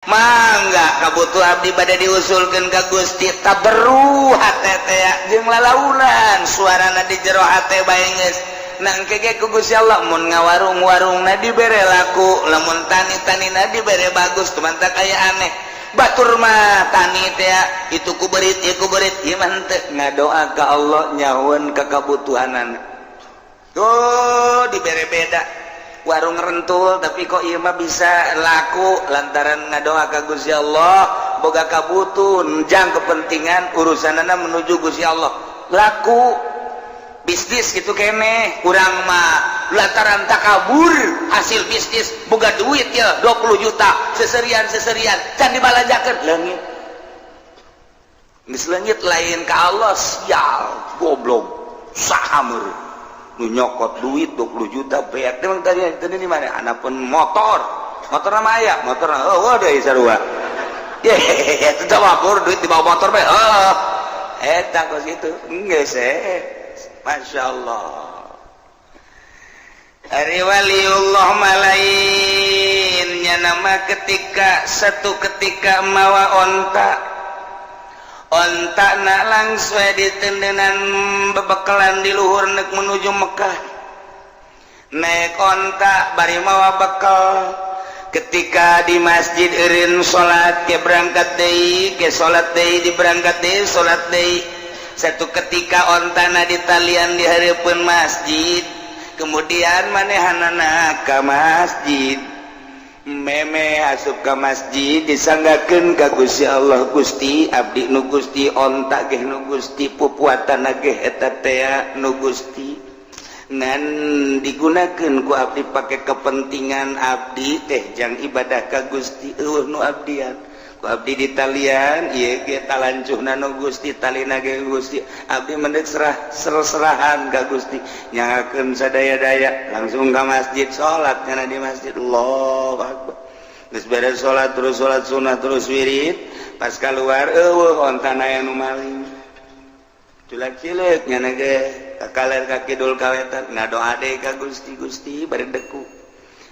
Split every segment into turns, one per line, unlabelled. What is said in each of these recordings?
Mangga kabutuh abdi bade diusulkeun ka Gusti. Tabarru hate teh jeung lalaunan suarana di jero hate bae geus nangke ge ku Gusti Allah. Mun ngawarung-warungna dibere laku, lamun tani-tanina dibere bagus. Tumantak aya aneh, batur mah tani teh itu ku berit, ieu ku berit, ieu mah henteu. Ngadoa ka Allah, nyahueun ka kabutuhanana tuh dibere beda. Warung rentul, tapi kok ieu mah bisa laku lantaran ngadoa ka Gusti Allah, boga kabutuh jang kepentingan urusanana menuju Gusti Allah, laku bisnis gitu kene. Kurang mah lantaran takabur, hasil bisnis boga duit ya 20 juta, seserian seserian can dibalanjakeun, leungit. Geus leungit lain ka Allah. Sial, goblok, saha meureun nu nyokot duit 20 juta beak? Emang tadi tadi di mana anak pun motor, motor nama aya motor. Oh, deui sarua ye itu mabur duit di bawah motor bae. Oh, eta kos itu geus eh. Masya Allah. Ari waliullah malainnya nama ketika satu ketika mawa onta, onta na langsung ditendenan bebekalan di luhur nek menuju Mekah, naik onta bari mawa bekal. Ketika di masjid eureun salat, ke berangkat deui, ke salat deui, di berangkat deui, salat deui. Satu ketika ontana ditalian di hareupeun masjid, kemudian manehanana ka masjid, meme asup ka masjid, disanggakeun ka Gusti Allah, "Gusti, abdi nu Gusti, onta ge nu Gusti, pupuatan ge eta tea nu Gusti, ngan digunakan ku abdi pakai kepentingan abdi teh jang ibadah ka Gusti. Eueuh nu abdian ku abdi ditalian, ieu ge talancuhna nu Gusti, talina ge Gusti. Abdi mendek serah serahan ka Gusti, nyangakeun sadaya-daya." Langsung ka masjid, salat nyana di masjid. Allahu akbar. Geus beres salat, terus salat sunah, terus wirid. Pas keluar, eueuh ontana, aya nu maling. Culak cileuk nyana ge ka kaler, ka kidul, ka wetan, ngadoa deui ka Gusti. "Gusti, bari deku,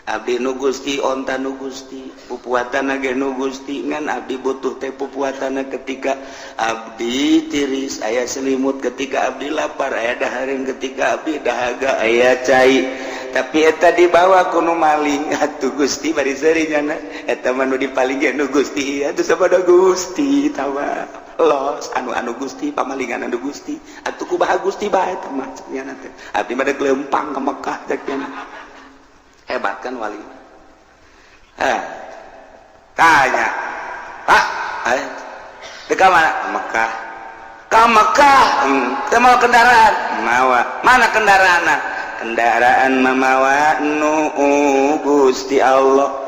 abdi nu Gusti, onta nu Gusti, pupuatan ge nu Gusti, ngan abdi butuh teh pupuatan ketika abdi tiris aya selimut, ketika abdi lapar aya dahareun, ketika abdi dahaga aya cai, tapi eta dibawa ku nu maling. Atuh Gusti, bari seuri nyana, eta mah nu dipaling ge nu Gusti. Atuh sapada Gusti tawa los anu anu Gusti, pamalingan anu Gusti. Atuh kumaha Gusti bae eta mah?" Cek nyana teh, "Abdi mah dek leumpang ka Mekah," cek nyana. Hebat kan wali? Eh, tanya, "Pak, eh, dek mana?" "Mekah." "Ka Mekah? Teu mawa kendaraan?" "Mawa." "Mana kendaraan?" "Kendaraan mamawa nu Gusti Allah.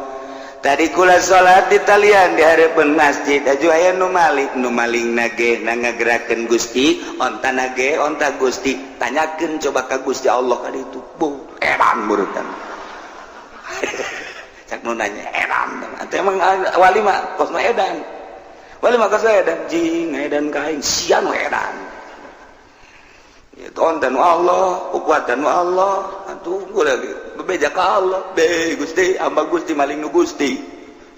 Tadi kula salat di talian di hareupeun masjid, aju aya nu maling. Nu maling nage na ngagerakeun Gusti, onta nage onta Gusti. Tanyakeun coba ka Gusti Allah ka ditu." Bu, edan murutan. Cak nu nanya edan. Atuh emang wali mah kos mah edan. Wali mah kos edan, jing edan ka aing sia nu edan. Itu onta nu Allah, kuatan nu Allah. Atuh lagi bebeja ka Allah. "Be Gusti, hamba Gusti, maling nu Gusti."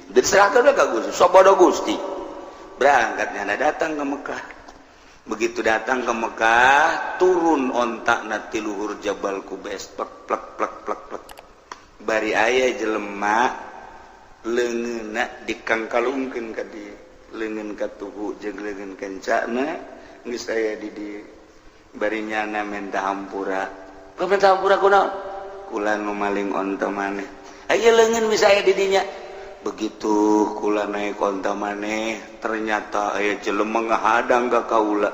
Diserahkan ka Gusti, sabodo Gusti. Berangkatnya datang ke Mekah. Begitu datang ke Mekah, turun onta na ti luhur Jabal Kubes, plek plek plek plek plek. Bari aya jelema leungeunna dikangkalungkeun ka dieu, leungeun katuhu jeung leungeun kencana geus aya di dieu. Bari nyana minta hampura. Minta hampura kunaon? "Kula nu maling onta maneh. Aya leungeun bisa aya di dinya. Begitu kula naik onta maneh, ternyata aya jelema ngahadang ka kaula.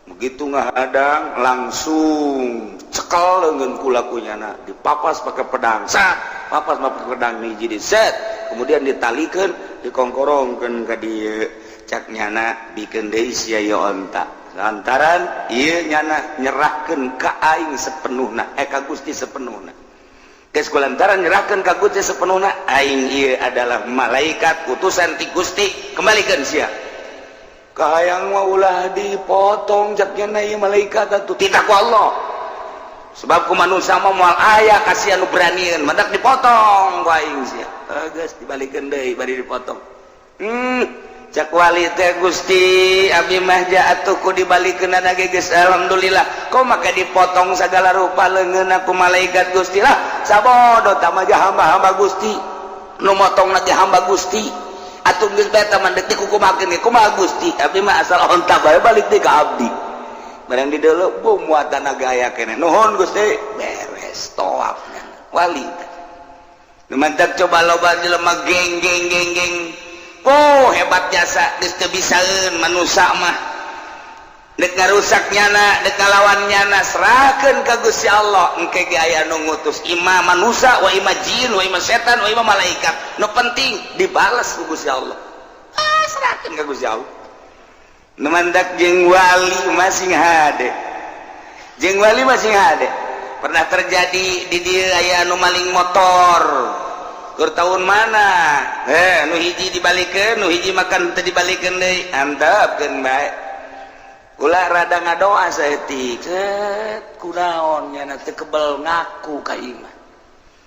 Begitu ngahadang, langsung cekel leungeun kula ku nyana, dipapas pakai pedang, sat, papas pakai pedang hiji di set, kemudian ditalikeun, dikongkorongkeun ka dieu. Cak nyana, bikeun deui sia ieu onta, lantaran ieu nyana nyerahkeun ka aing sepenuhna, eh, ka Gusti sepenuhna. Geus lantaran nyerahkeun ka Gusti sepenuhna, aing ieu adalah malaikat utusan ti Gusti, kembalikan sia." "Kahayang mah ulah dipotong," cak nyana, "ieu malaikat atuh." "Titah ku Allah, sebab ku manusia mah moal aya kasihan nu beranian, mantak dipotong ku aing sia." Geus dibalikeun deui, bari dipotong. Cak wali teh, Gusti, abdi mah atuh ku dibalikeun ge geus alhamdulillah, kok maka dipotong segala rupa leungeunna ku malaikat Gusti. Lah, sabodo tah mah, hamba-hamba Gusti nu motong lagi, hamba Gusti atuh. Geus bae mah deuk dikukumakeun ge kumaha, Gusti? Abdi mah asal onta bae balik deui ka abdi. Barang di deuleu bu muatan gaya keneh, nuhun Gusti, beres tawaf wali. Nu mantak coba loba jelema geng geng geng geng. Oh, hebat jasa, geus teu bisaeun manusa mah. Dek ngarusak nyana, dek ngalawan nyana, serahkeun ka Gusti Allah. Engke ge aya nu ngutus, ima manusa wa ima jin wa ima setan wa ima malaikat, nu penting dibales ku Gusti Allah. Ah, serahkeun ka Gusti Allah. Nu mantak jeung wali masing hade, jeung wali masing hade. Pernah terjadi di dieu, aya anu maling motor keur tahun mana, nu hiji dibalikeun, nu hiji makan teu dibalikeun deui. Antepkeun bae. Ulah rada ngadoa saeutik, set, kunaon nyana teu kebel ngaku ka imah?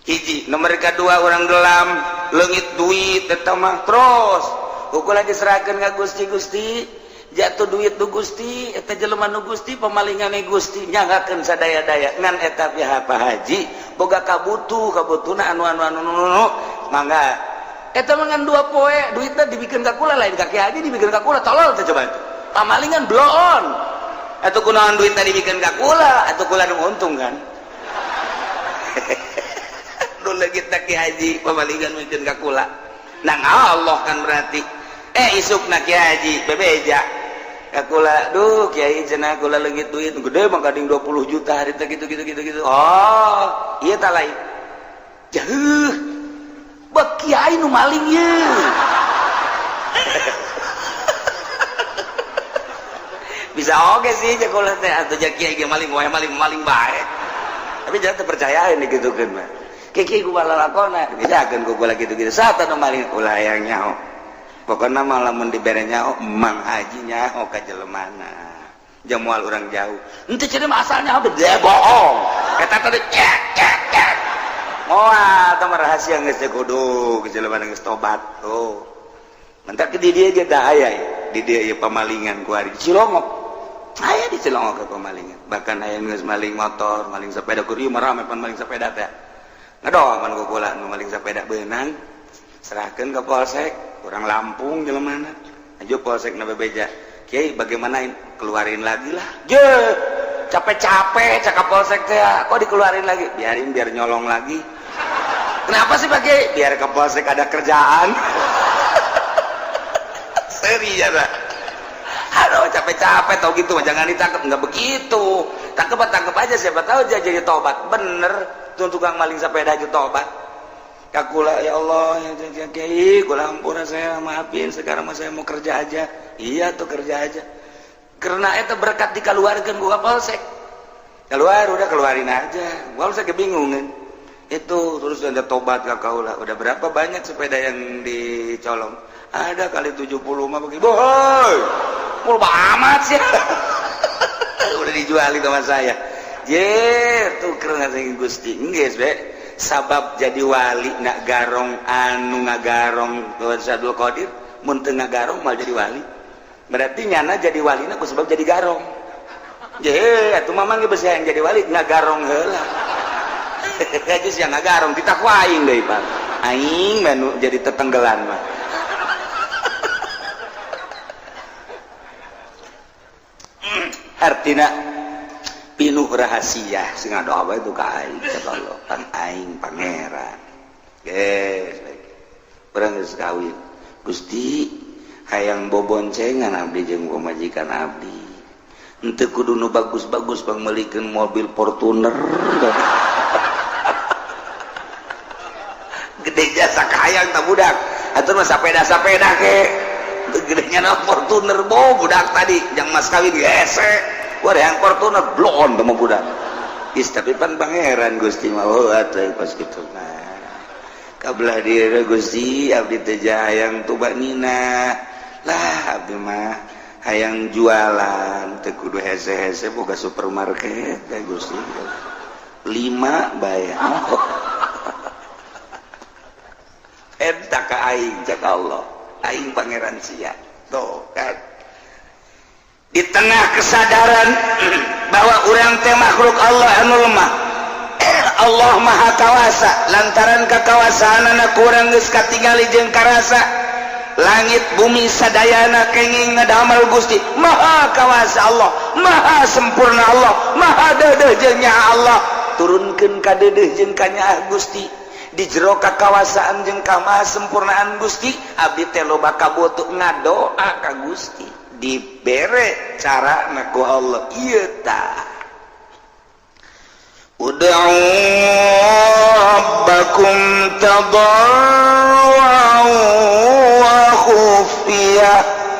Hiji nomor kedua, orang gelam leungit duit eta mah. Terus ukur lagi serahkeun ka Gusti. Gusti, jatuh duit nu Gusti, eta jelema nu Gusti, pemalingan Gusti, nyanggakeun sadaya-daya. Ngan eta pihak Pak Haji boga kabutuh, kabutuhna anu anu anu anu, mangga eta mah ngan 2 poe duitna dibikeun ka kula, lain ka Ki Haji, dibikeun ka kula. Tolol teh coba itu pamalingan bloon atuh. Kunaon duitna dibikeun ka kula atuh? Kula nu untung kan nu leungit Ki Haji, pamalingan mikeun ka kula nang Allah kan. Berarti isukna Ki Haji bebeja ka kula, "Duh, Kiai," cenah, "kula leungit duit gede mah kading 20 juta hari teh," gitu gitu gitu gitu. Oh iya, tak lain jauh bek kiai nu maling ye. Bisa oke sih cek kula teh, atuh ja kiai ge maling wae, maling maling bae. Tapi jangan terpercayain digitukeun mah. Kiai ku lalakona bejakeun ku kula gitu-gitu, saat anu maling ulah hayang nyaho. Pokoknya malah mun dibere nyaho, Mang Haji nyaho ka jelemana, jamual orang jauh ente jadi asalnya apa dia bohong eta tadi, cek cek cek moal. Tah, rahasia geus teh kudu ke jelemana geus tobat. Oh, mentak di dia ge aya di dia ieu pamalingan ku ari Cilongok, aya di Cilongok ke pamalingan. Bahkan aya geus maling motor, maling sepeda. Kur ieu mah rame pan maling sepeda teh. Ngadoa pan ku kula, nu maling sepeda beunang, serahkeun ke polsek. Kurang Lampung jelemana aja, polsek na bebeja, "Kiai, bagaimana ini?" "Keluarin lagi lah." Je, capek-capek cakap polsek teh, kok dikeluarin lagi? "Biarin, biar nyolong lagi." "Kenapa sih pakai?" "Biar ke polsek ada kerjaan." Seri ya. Aduh, capek-capek tau gitu, jangan ditangkap. Nggak begitu, tangkep tangkep aja, siapa tahu dia jadi tobat. Bener tuh, tukang maling sepeda aja tobat kakula. "Ya Allah ya, ya, Kiai, kula ampura, saya maafin, sekarang mah saya mau kerja aja." Iya tuh, kerja aja. Karena itu berkat dikeluarkan gua polsek, keluar, udah keluarin aja. Gua saya kebingungan itu. Terus ada tobat ke kaula. Udah berapa banyak sepeda yang dicolong? Ada kali 70 mah. Begitu boy, mul amat sih, udah dijualin sama saya. Je, tuh keren Gusti. Geus be sabab jadi wali nak garong, anu ngagarong Abdul Qadir, mun teu ngagarong mal jadi wali. Berarti nyana jadi wali ku sebab jadi garong. Je, atuh mamang ge yang jadi wali ngagarong heula. Aja sih ngagarong titah ku aing deui, Pak. Aing manu jadi tetenggelan mah. Artina pinuh rahasia sing doa bae itu ka aing. Cek Allah, pan aing pangeran. Geus urang geus kawin, Gusti, hayang boboncengan abdi jeung pamajikan abdi. Henteu kudu nu bagus-bagus, pangmeulikeun mobil Fortuner gede jasa kahayang tak budak. Atuh mah sapeda-sapeda ke gedenya na Fortuner bo budak tadi yang mas kawin gesek. Wah, yang Fortuner bloon sama budak. Is, tapi pan pangeran Gusti mah. Oh, atuh pas kitu mah kabelah diri Gusti, abdi teh hayang tuba nina lah. Abdi mah hayang jualan teu kudu hese-hese, boga supermarket teh Gusti, lima bae. Oh. Eta ka aing cek Allah. Aing pangeran sia. Tuh kan, di tengah kesadaran bahwa urang teh makhluk Allah anu lemah, Allah Maha Kawasa. Lantaran kekawasaan anak kurang geus katingali jeung karasa, langit bumi sadayana kenging ngadamel Gusti. Maha Kawasa Allah, Maha sempurna Allah, Maha deudeuh jeung nyaah Allah. Turunkeun ka deudeuh jeung kanyaah Gusti. Di jero kakawasaan jeung kamaha sempurnaan Gusti, abdi teh loba kabutuh, ngadoa ka Gusti, dibere cara ku Allah. Ieu tah, ud'u rabbakum tadarruan wa khufiyah.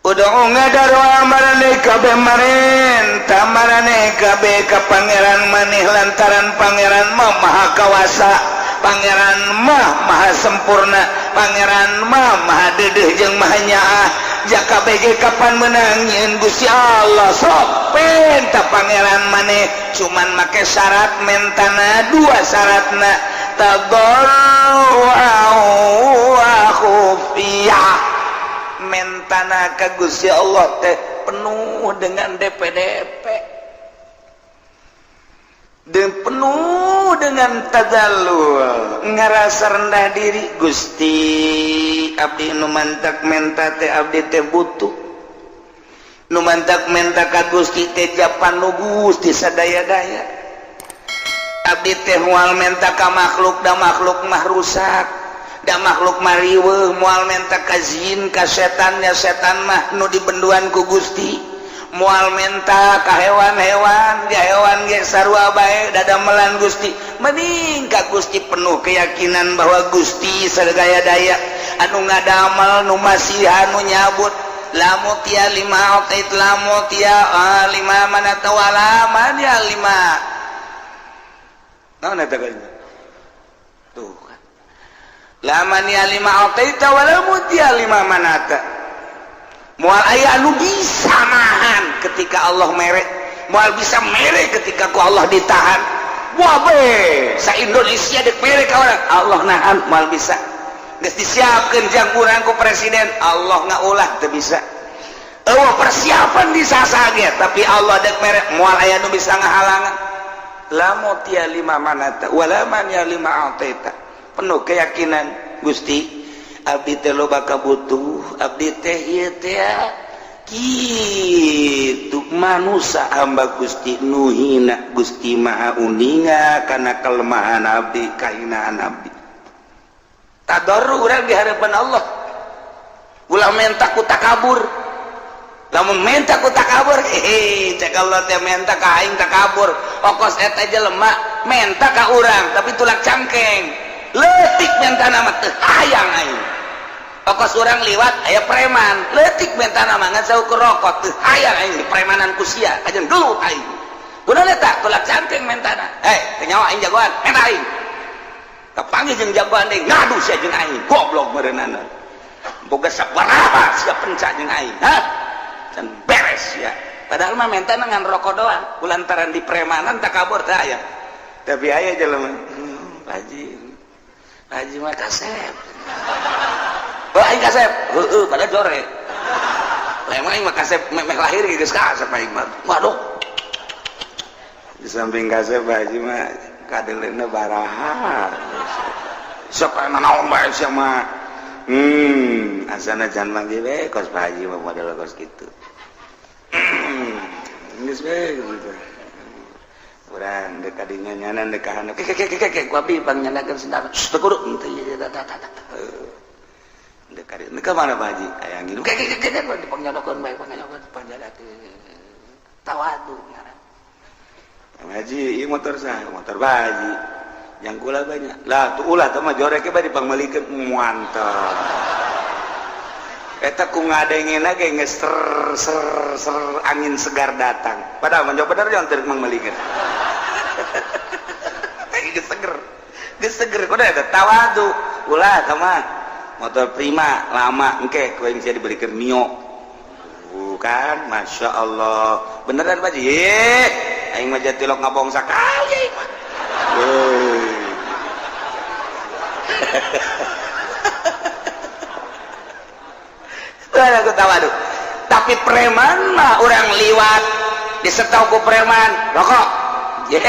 Ud'u, ngadaroa, maraneh kabeh marenta maraneh kabeh ka Pangeran maneh, lantaran Pangeran mah Maha Kawasa, Pangeran mah Maha sempurna, Pangeran mah Maha deudeuh jeung Maha nyaah. Jaka BG kapan menang nyieun Gusti Allah? Sok penta Pangeran maneh, cuman make syarat mentana dua syaratna, tadarruan wa khufiyah. Mentana ka Gusti Allah teh penuh dengan DPDP dan penuh dengan tadallul, ngerasa rendah diri. Gusti, abdi nu mantak menta teh abdi teh butuh. Nu mantak menta ka Gusti teh japan nu Gusti sadaya-daya. Abdi teh moal menta ka makhluk, da makhluk mah rusak, da makhluk mah riweuh. Moal menta ka jin, ka setannya, setan mah nu dibenduan ku Gusti. Moal menta ka hewan-hewan, ya hewan ge sarua bae, dadamelan Gusti. Mending ka Gusti, penuh keyakinan bahwa Gusti sadaya daya anu ngadamel, nu masihan, nu nyabut. La mu'tiya lima a'tait, la mu'tiya lima mana'ta wala mani'a lima. Naon eta tuh kan? La mani'a lima a'taita wala mu'tiya lima mana'ta. Moal aya anu bisa nahan ketika Allah mere, moal bisa mere ketika ku Allah ditahan. Wah be, sa Indonesia dek mere ka urang, Allah nahan, moal bisa. Geus disiapkeun jang urang ku presiden, Allah ngaulah, teu bisa. Eueuh persiapan di sasage, tapi Allah dek mere, moal aya nu bisa ngahalangan. La mu'tiya lima mana'ta wala mani'a lima a'taita. Penuh keyakinan, Gusti, abdi teh loba kabutuh, abdi teh ieu teh kitu manusia, hamba Gusti nu hina. Gusti Maha uninga kana kelemahan abdi, kahinaan abdi. Tadarru urang di hadapan Allah. Ulah menta ku takabur. Lamun menta ku takabur, hehe, cek Allah teh, menta ka aing takabur. Okos eta jelema menta ka urang tapi tulak cangkeng, leutik mentana mah, teu hayang aing. Okos urang liwat aya preman leutik mentana mah ngan saukur rokok, teu hayang aing di premanan ku sia, kajeun gelut aing. Kunaon eta? Tulak cangkeng mentana. Eh, teu nyawa aing jagoan, menta aing. Kapanggih jeung jagoan deui, ngadu sia jeung aing, goblok meureunana. Boga sabaraha sia pencak jeung aing, hah? Can beres ya. Padahal mah mentana ngan rokok doang, kulantaran di premanan takabur teh aya. Tapi aya jelema, Pak Haji, Pak Haji mah kasep. Oh, aing kasep. Heeh, pada jore. Lah emang aing mah kasep meh lahir geus kasep aing mah. Waduh. Di samping kasep, Pak Haji mah kadeleuna baraha. Sok naon bae sia mah. Asana jangan manggil we kos Pak Haji mah, model kos kitu. Geus we gitu. Urang dek kadinya nyanan dek kahana. Ke ke ke ke ke ku abdi pangnyandakeun sendal. Teu kudu henteu ieu tah tah tah. Dek kadinya ka mana, Pak Haji? Aya nginum. Ke ke ke ke dipangnyandakeun bae, pangnyandakeun pangnyandakeun. Tawadu ngaran. Pak Haji, ieu motor saha? Motor Pak Haji. Yang kula banyak. Lah tuh ulah teh mah jorek bae dipangmeulikeun, mantap. Eta ku ngadengena ge geus ser ser ser, angin segar datang. Padahal mah bener yang teu mangmeulikeun. Geus seger. Geus seger kudu eta tawadu. Ulah tah mah motor Prima lama, engke ku aing sia dibelikeun Mio. Bukan, Masya Allah. Beneran, Pak Haji? Aing mah jatilok ngabong sakali aing mah. Euy. Doa ku tawadu. Tapi preman mah urang liwat disetau ku preman rokok. Ye,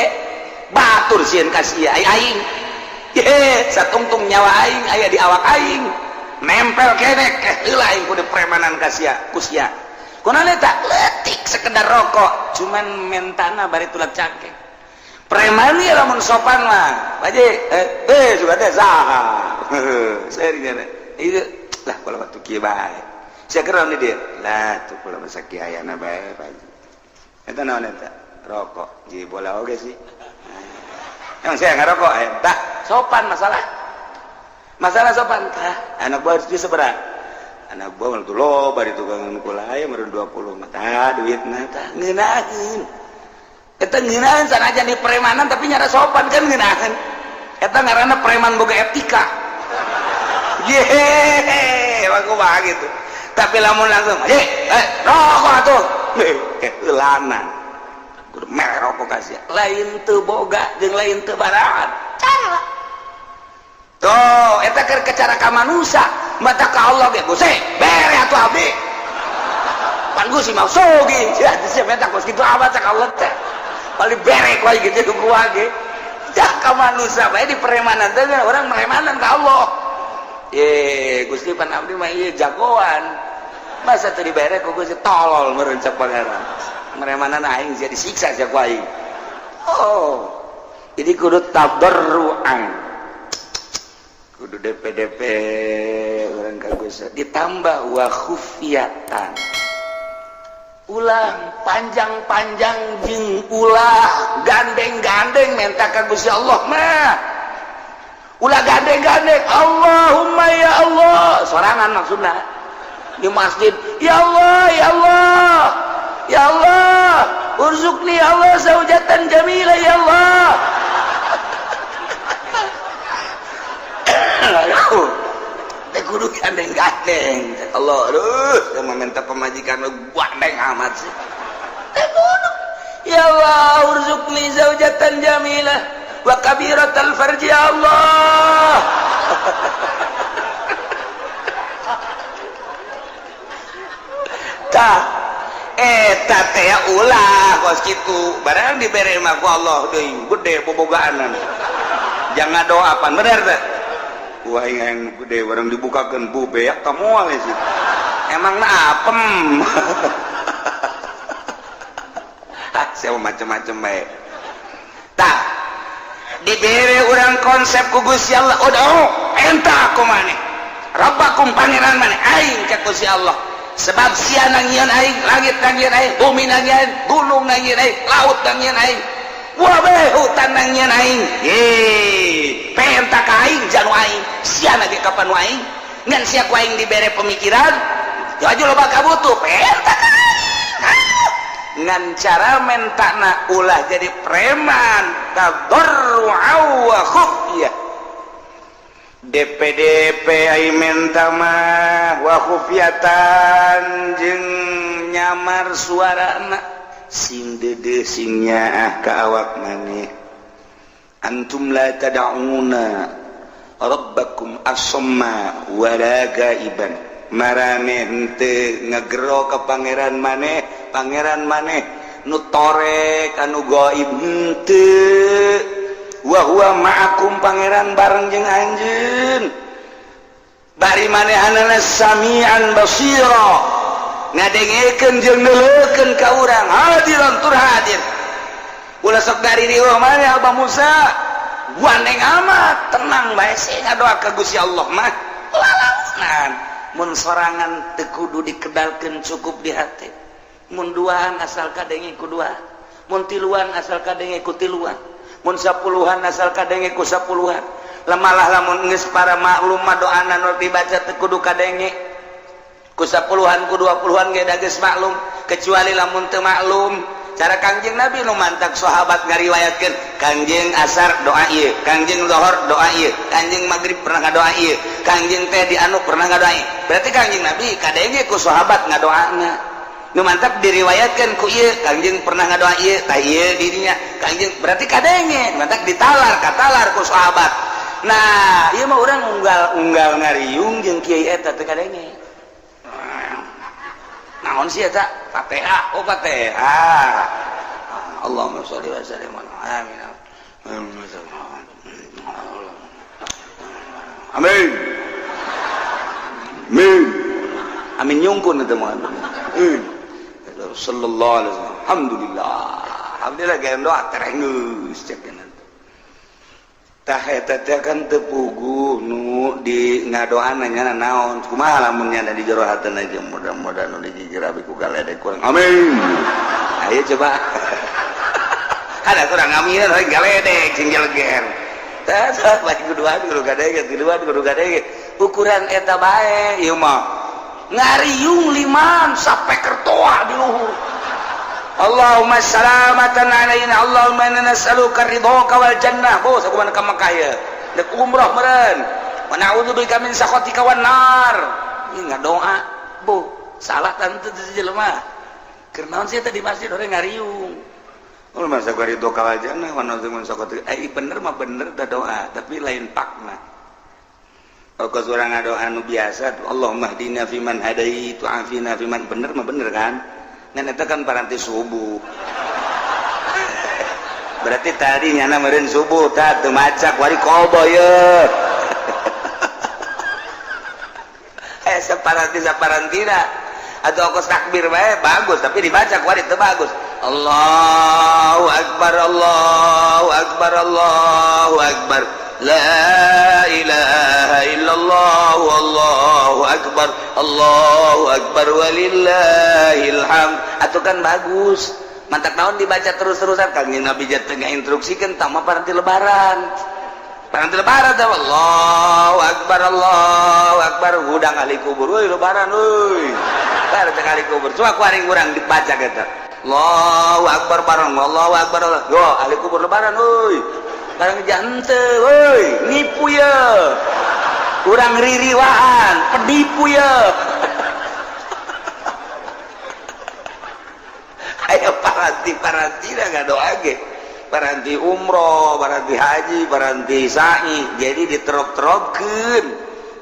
batur sieun ka sia aing. Ye, satungtung nyawa aing aya di awak aing. Nempel keneh keh heula aing kudu premanan ka sia, ku sia. Kunaon eta? Leutik sekedar rokok, cuman mentana bari tulak cangkeng. Preman ieu lamun sopan mah, Pak Haji, juga teh saha. Serius ieu lah kula mah kieu bae. Sia keur naon di dieu? Lah tuh kula mah sakiayana bae, Pak Haji. Eta naon eta? Rokok. Ji bola oge sih. Emang saya ngarokok tah sopan masalah. Masalah sopan tah. Anak buah harus seberapa? Anak buah mah tuh loba di tukangan kula aya meureun 20 mah tah duitna tah ngeunaheun. Eta ngeunaheun sanajan di premanan tapi nyara sopan kan ngeunaheun. Eta ngaranna preman boga etika. Ye, kumaha gitu. Tapi lamun langsung, rokok atuh. Heulanan. Kudu mere rokok ka sia. Lain teu boga jeung lain teu baraat. Cara. Tuh, eta keur cara ka manusia, mata ka Allah ge Gusti, bere atuh abdi. Pan Gusti mah sogi, sia sia meta kos kitu amat cak Allah teh. Paling bere ku aing gitu ku ge. Cak ka manusia bae di premanan teh urang premanan ka Allah. Ye, Gusti pan abdi mah ieu jagoan. Masa teu dibere ku Gusti tolol meureun cak Pangeran. Premanan aing sia disiksa sia ku aing. Oh. Jadi kudu tadarruan. Kudu DPDP urang ka Gusti ditambah wa khufyatan. Ulah panjang-panjang jeung ulah gandeng-gandeng menta ka Gusti Allah mah. Ulah gandeng-gandeng Allahumma ya Allah sorangan maksudna di masjid ya Allah ya Allah ya Allah urzuqni ya Allah zaujatan jamila ya Allah. Aduh, teh kudu gandeng-gandeng Allah aduh saya minta pemajikan lu gandeng amat sih teh kudu ya Allah urzuqni zaujatan jamilah wa kabiratal farji ya Allah. Tah eta teh ulah kos kitu barang dibere mah ku Allah deui gede bobogaanan jangan doa pan bener teh. Wah yang gede barang dibukakeun bu beak ka moal sih emang na apem. Ah saya macem-macem bae tah dibere urang konsep ku Gusti Allah udah enta aku maneh Rabbakum pangeran maneh aing ka Gusti Allah sebab sia nangieun aing langit nangieun aing bumi nangieun gunung nangieun aing laut nangieun aing wabe hutan nangieun aing ye penta ka aing janu aing sia lagi kapan aing ngan sia ku aing dibere pemikiran aju loba kabutuh penta ka aing ngan cara mentana ulah jadi preman tadarru'a wa khufyah DPDP ai menta mah wa khufyatan jeung nyamar suarana sing deudeuh sing nyaah ka awak maneh antum la tad'una rabbakum asamma wala gaiban marane henteu ngegero ka pangeran maneh pangeran maneh nu torek anu gaib henteu wa huwa ma'akum pangeran bareng jeung anjeun bari manehanana samian basira ngadengekeun jeung neuleukeun ka urang hadiran tur hadir ulah sok dari riweuh maneh Abah Musa gandeng amat tenang bae sih ngadoa ka Gusti Allah mah lalaunan mun sorangan teu kudu dikedalkeun cukup di hati mun duaan asal kadenge ku dua mun tiluan asal kadenge ku tiluan mun sapuluhan asal kadenge ku sapuluhan lemalah lamun geus para maklum mah doana nu dibaca teu kudu kadenge ku sapuluhan ku 20-an ge da geus maklum kecuali lamun teu maklum cara Kangjeng Nabi nu mantak sahabat ngariwayatkeun Kangjeng asar doa ieu Kangjeng zuhur doa ieu Kangjeng maghrib pernah ngadoa ieu Kangjeng teh di anu pernah ngadoa ieu berarti Kangjeng Nabi kadenge ku sahabat ngadoana nu mantap diriwayatkan ku ieu Kangjeng pernah ngadoa ieu tah ieu dirinya Kangjeng berarti kadenge mantap ditalar katalar ku sahabat. Nah ieu mah urang unggal-unggal ngariung jeung kiai eta teu kadenge. Naon sih eta? Fatihah. Oh, Fatihah. Allahumma sholli wa sallim amin. Amin. Amin. Amin nyungkun eta mah. Sallallahu alaihi wasallam. Alhamdulillah. Alhamdulillah gaya doa terenggeus cek. Tah, eta teh kan teu puguh nu di ngadoana nya naon, kumaha lamun nya di jero hatena aja, mudah-mudahan nu digigir abi ku galedek kurang, amin. Ayo coba ada kurang amin we galedek sing jeleger. Tah, sok bae kuduan kudu gadege, kuduan kudu gadege, ukuran eta bae. Ieu mah ngariung liman sampai kertoa di luhur. Allahumma salamatan alaina, Allahumma inna nas'aluka ridhoka wal jannah. Bos, aku mana ka Mekah ya, dek umroh meureun. Wa na'udzubika min sakhatika wan nar. Ieu ngadoa, bu salah tante jelema. Keur naon sih tadi masjid orang ngariung? Oh, masa ridhoka wal jannah wa na'udzu min sakhatika. Eh, bener mah bener da doa, tapi lain pakna. Kos urang ngadoa nu biasa, Allahumma hdina fiman hadait wa afina fiman, bener mah bener kan? Ngan eta kan paranti subuh. Berarti tadi nyana meureun subuh tah teu maca wari kobo ye. Eh, saparanti saparantina atau kos takbir bae bagus, tapi dibaca kuari teu bagus. Allahu akbar, Allahu akbar, Allahu akbar. La ilaha illallah, wallahu akbar, Allahu akbar, walillahil hamd. Atau kan bagus. Mantak naon dibaca terus-terusan? Kangjeng Nabi tengah instruksikan tama paranti lebaran. Paranti lebaran teh Allahu akbar, Allahu akbar, hudang ahli kubur, euy lebaran euy. Tar teh ahli kubur. Coba ku aring urang dibaca eta. Allahu akbar bareng, Allahu akbar. Yo ahli kubur lebaran euy. Barang jante woi, nipu ya, kurang ririwaan, penipu ya. Ayo paranti paranti dah ngadoa ge, paranti umroh, paranti haji, paranti sa'i, jadi diterop-teropkeun.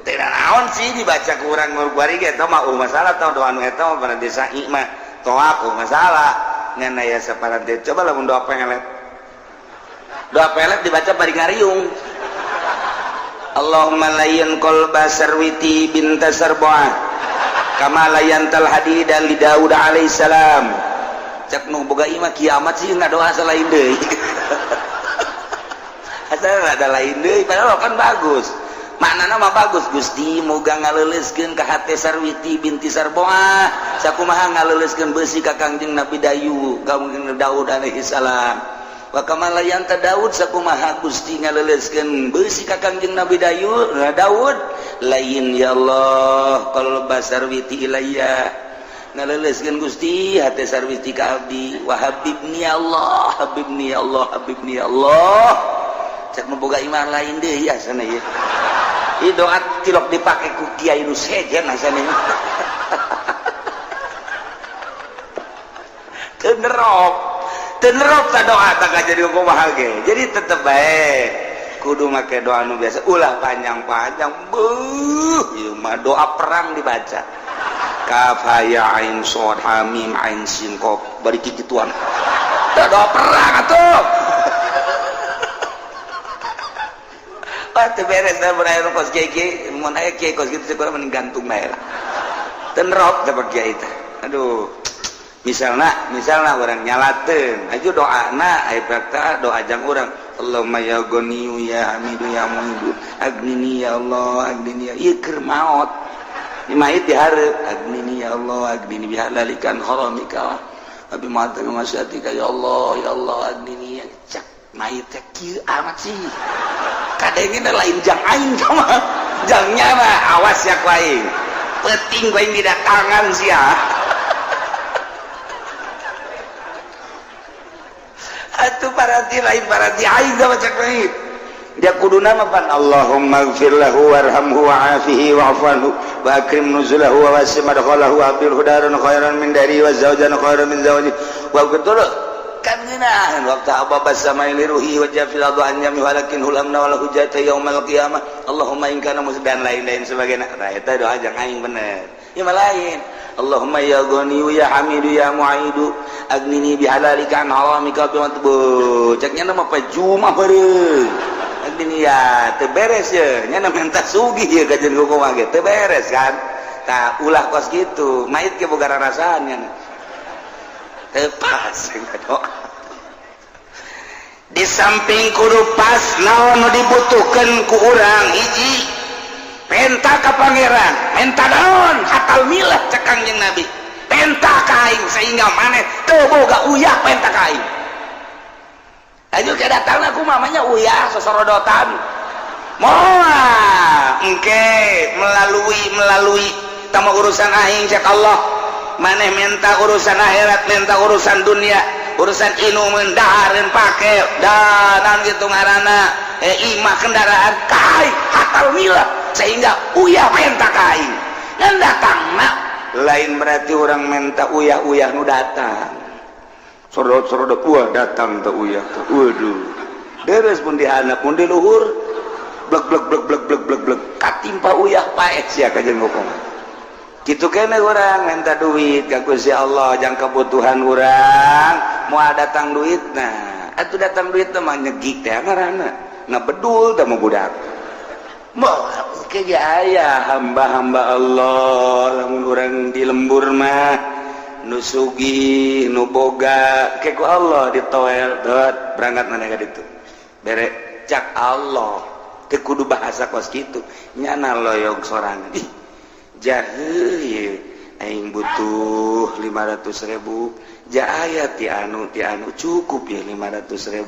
Tidak naon sih dibaca kurang ngurguari ge eta mah masalah tau doa nu eta mah paranti sa'i mah toak masalah. Ngan aya saparanti coba lamun doa pengelet. Doa pelet dibaca bari ngariung. Allahumma layyin qalba Sarwiti binta Sarbuah kama layyantal hadida li Daud alaihissalam. Cek nu boga imah kiamat sih ngadoa selain deui. Asal ada lain deui, padahal kan bagus. Maknana mah bagus, Gusti moga ngaleuleuskeun ka hate Sarwiti binti Sarbuah sakumaha ngaleuleuskeun beusi ka Kangjeng Nabi Dayu, Kangjeng Daud alaihissalam. Wa kama layanta Daud sakumaha Gusti ngaleuleuskeun beusi ka Kangjeng Nabi Dayu Daud, lain ya Allah qalba Sarwiti ilayya, ngaleuleuskeun Gusti hate Sarwiti ka abdi, wa habibni ya Allah, habibni ya Allah, habibni ya Allah. Cek nu boga iman lain deui asana ieu. Ieu doa tilok dipake ku kiai nu sejen asana. Teu nerop. Tenerop tak doa tak jadi kumaha ge. Jadi tetep bae kudu make doa nu biasa, ulah panjang-panjang. Beuh, ieu mah doa perang dibaca. Kaf ha ya ain shad ha mim ain sin qaf bari kikituan. Tah doa perang atuh. Wah, teu beres da mun aya kos kiai, mun aya kiai kos kitu kurang mending gantung bae lah. Tenerop teh kiai teh. Aduh. Misalnya orang nyalaten aja doa na aya doa jang orang, Allahumma ya Ghaniyu ya Hamidu ya Muidu agnini ya Allah, agnini ya, ieu keur maot. Ieu mayit dihareup, agnini ya Allah, agnini bihalalika an haramika wa bi ma'asiyatika ya Allah, ya Allah agnini ya. Cak mayit teh kieu amat sih kadengena lain jang aing mah, jangnya mah awas ya ku aing penting ku aing didatangan sia. Atuh paranti lain paranti aing sama cek lain. Dia kudu nama pan Allahumma gfir lahu warhamhu wa'afihi wa'fu anhu wa akrim nuzulahu wa wasi' madkhalahu wa abdilhu daran khairan min dari wa zawjan khairan min zawji wa betul kan ngeunaheun waktu ababa samai liruhi wa jafil adu an yami walakin hulamna wal hujjata yaumal qiyamah Allahumma in kana dan lain-lain sebagainya. Nah, eta doa jang aing bener. Ieu mah lain. Allahumma ya ghaniyu ya hamidu ya mu'idu agnini bihalalika an haramika bi cek nya mah pajuma bareng agnini ya teu beres ya nya minta sugih ya kajian hukum ge teu beres kan. Tah, ulah kos gitu, mayit ge boga rarasaan nya teu pas doa. Di samping kudu pas, naon nu dibutuhkan ku urang? Hiji, penta ka Pangeran. Menta naon? Hatal milah cek Kangjeng Nabi, penta ka aing sehingga maneh teu boga uyah. Penta ka aing ayo ke datang aku mamanya uyah sosorodotan moal engke melalui melalui tama urusan aing. Cek Allah, maneh minta urusan akhirat, minta urusan dunia, urusan inum, dahareun, pake dan gitu ngaranna imah, kendaraan kai hatal milah sehingga uyah menta ka aing dan datang nak. Lain berarti orang minta uyah-uyah nu datang sorot-sorot, wah, datang teh uyah teh. Waduh, deres pun di handap pun di luhur, blek blek blek blek blek blek blek, katimpa uyah, paeh sia. Kajian hukum gitu kene, orang minta duit ka Gusti Allah jang kebutuhan orang, mau datang duit. Nah, atuh datang duit mah nyegik teh ngaranna, ngabedul teh mau budak mau ke aya hamba-hamba Allah. Lamun urang di lembur mah nu sugih, nu boga ke ku Allah ditoel dot berangkat mana ka ditu bere cak Allah teu kudu bahasa kos kitu. Nyana loyog sorangan, ih jahe, aing butuh 500.000 ja aya ti anu ti anu, cukup ya 500.000.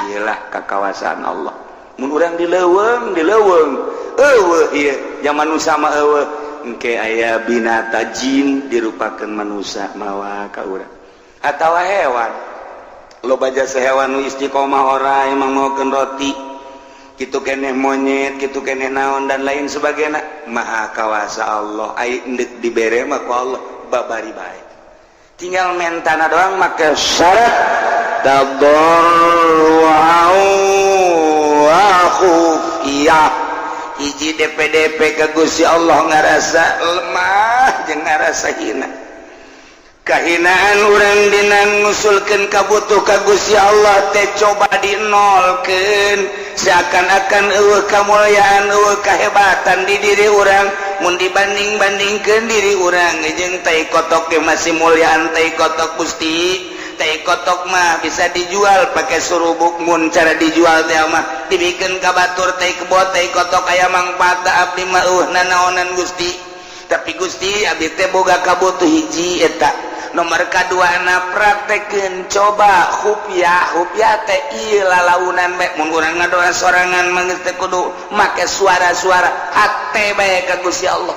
Iyalah kakawasaan Allah. Mun urang di leuweung, di leuweung eueuh ieu zaman nu sama eueuh, engke aya binata jin dirupakeun manusia mawa ka urang atawa hewan. Loba jasa hewan nu istiqomah, ora emang maokeun roti kitu keneh, monyet kitu keneh, naon dan lain sebagainya. Maha kawasa Allah. Ai endek dibere mah ku Allah babari bae, tinggal mentana doang make syarat tadarru'an wa khufiyah. Hiji, DPDP ke Gusti Allah ngarasa lemah jeung ngarasa hina. Kahinaan urang dina ngusulkeun kabutuh ka Gusti Allah teh coba dinolkeun, seakan-akan eueuh kamulyaan, eueuh kahebatan di diri urang. Mun dibanding-bandingkeun diri urang jeung tai kotok ge masih mulyaan tai kotok. Gusti, tai kotok mah bisa dijual pakai surubuk. Mun cara dijual teh mah dibikeun ka batur tai kebo, tai kotok aya mangfaat. Abdi mah eueuh nanaonan, Gusti. Tapi Gusti, abdi teh boga kabutuh hiji eta. Nomor kadua na praktekeun coba khufyah. Khufyah teh ieu lalaunan bae. Mun urang ngadoa sorangan mah geus teu kudu make suara-suara, hate bae ka Gusti Allah.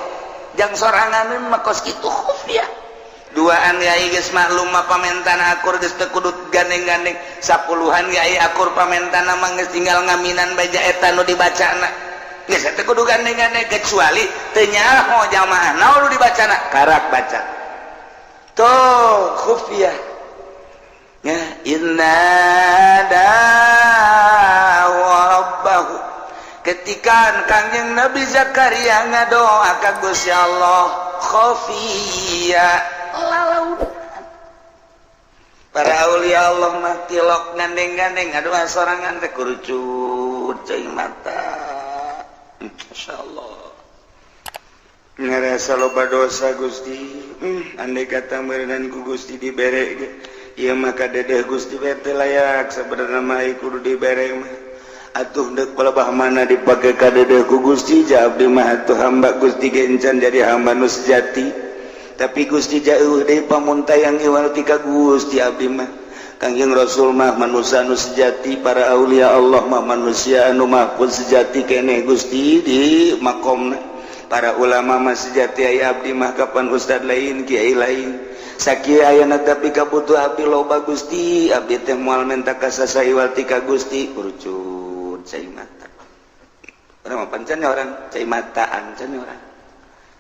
Jang sorangan mah kos kitu khufyah. Duaan yai geus maklum mah pamentana akur, geus teu kudu gandeng-gandeng. Sapuluhan yai akur pamentana mah geus tinggal ngaminan baja eta nu dibacana, geus teu kudu gandeng-gandeng, kecuali teu nyaho jamaah naon nu dibacana, karak baca tuh khufyah ya. Inna rabbahu, ketika Kangjeng Nabi Zakaria ngadoa ka Gusti Allah khafiyya, lalaunan. Para aulia Allah mah tilok gandeng-gandeng, ngadoa sorangan teh kurucut cai mata. Insyaallah ngerasa loba dosa, Gusti. Andai kata meureunan ku Gusti dibere ge ieu mah kadedeh Gusti bete layak sebenarnya mah kudu dibere mah. Atuh deuk palebah mana dipake kadedeh ku Gusti? Ja abdi mah atuh hamba Gusti ge encan jadi hamba nu sejati, tapi Gusti jauh deui pamuntayang iwal ti ka Gusti abdi mah. Kangjeng Rasul mah manusia anu sejati, para aulia Allah mah manusia anu mahfuz sejati keneh Gusti di makomna, para ulama mah sejati, aya abdi mah kapan ustad lain, kiai lain sakieu ayana. Tapi kabutuh abdi loba, Gusti. Abdi teh moal menta ka saha iwal ti ka Gusti. Kurucut cai mata. Urang mah pancan orang cai mata, ancan orang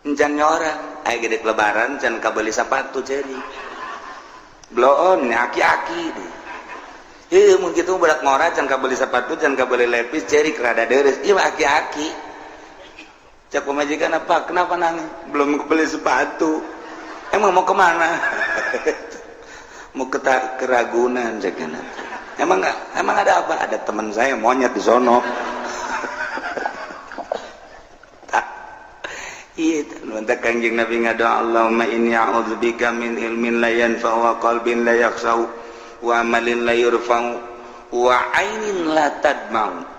encan orang aya gede lebaran can kabeli sepatu, ceri bloon aki-aki deh. Heuh, mun kitu budak ngora can kabeli sepatu, can kabeli lepis, ceri rada deres. Ieu aki-aki. Cek pemajikan, apa kenapa nangis? Belum kebeli sepatu. Emang mau kemana? Mau ke Keragunan cek. Emang nggak, emang ada apa? Ada teman saya monyet di sono. Iya, mantap. Kanjeng Nabi ngadoa, "Allahumma inni a'udzubika min ilmin la yanfa'u wa qalbin la yakhsha'u wa amalin la yurfa'u wa ainin la tadma'u."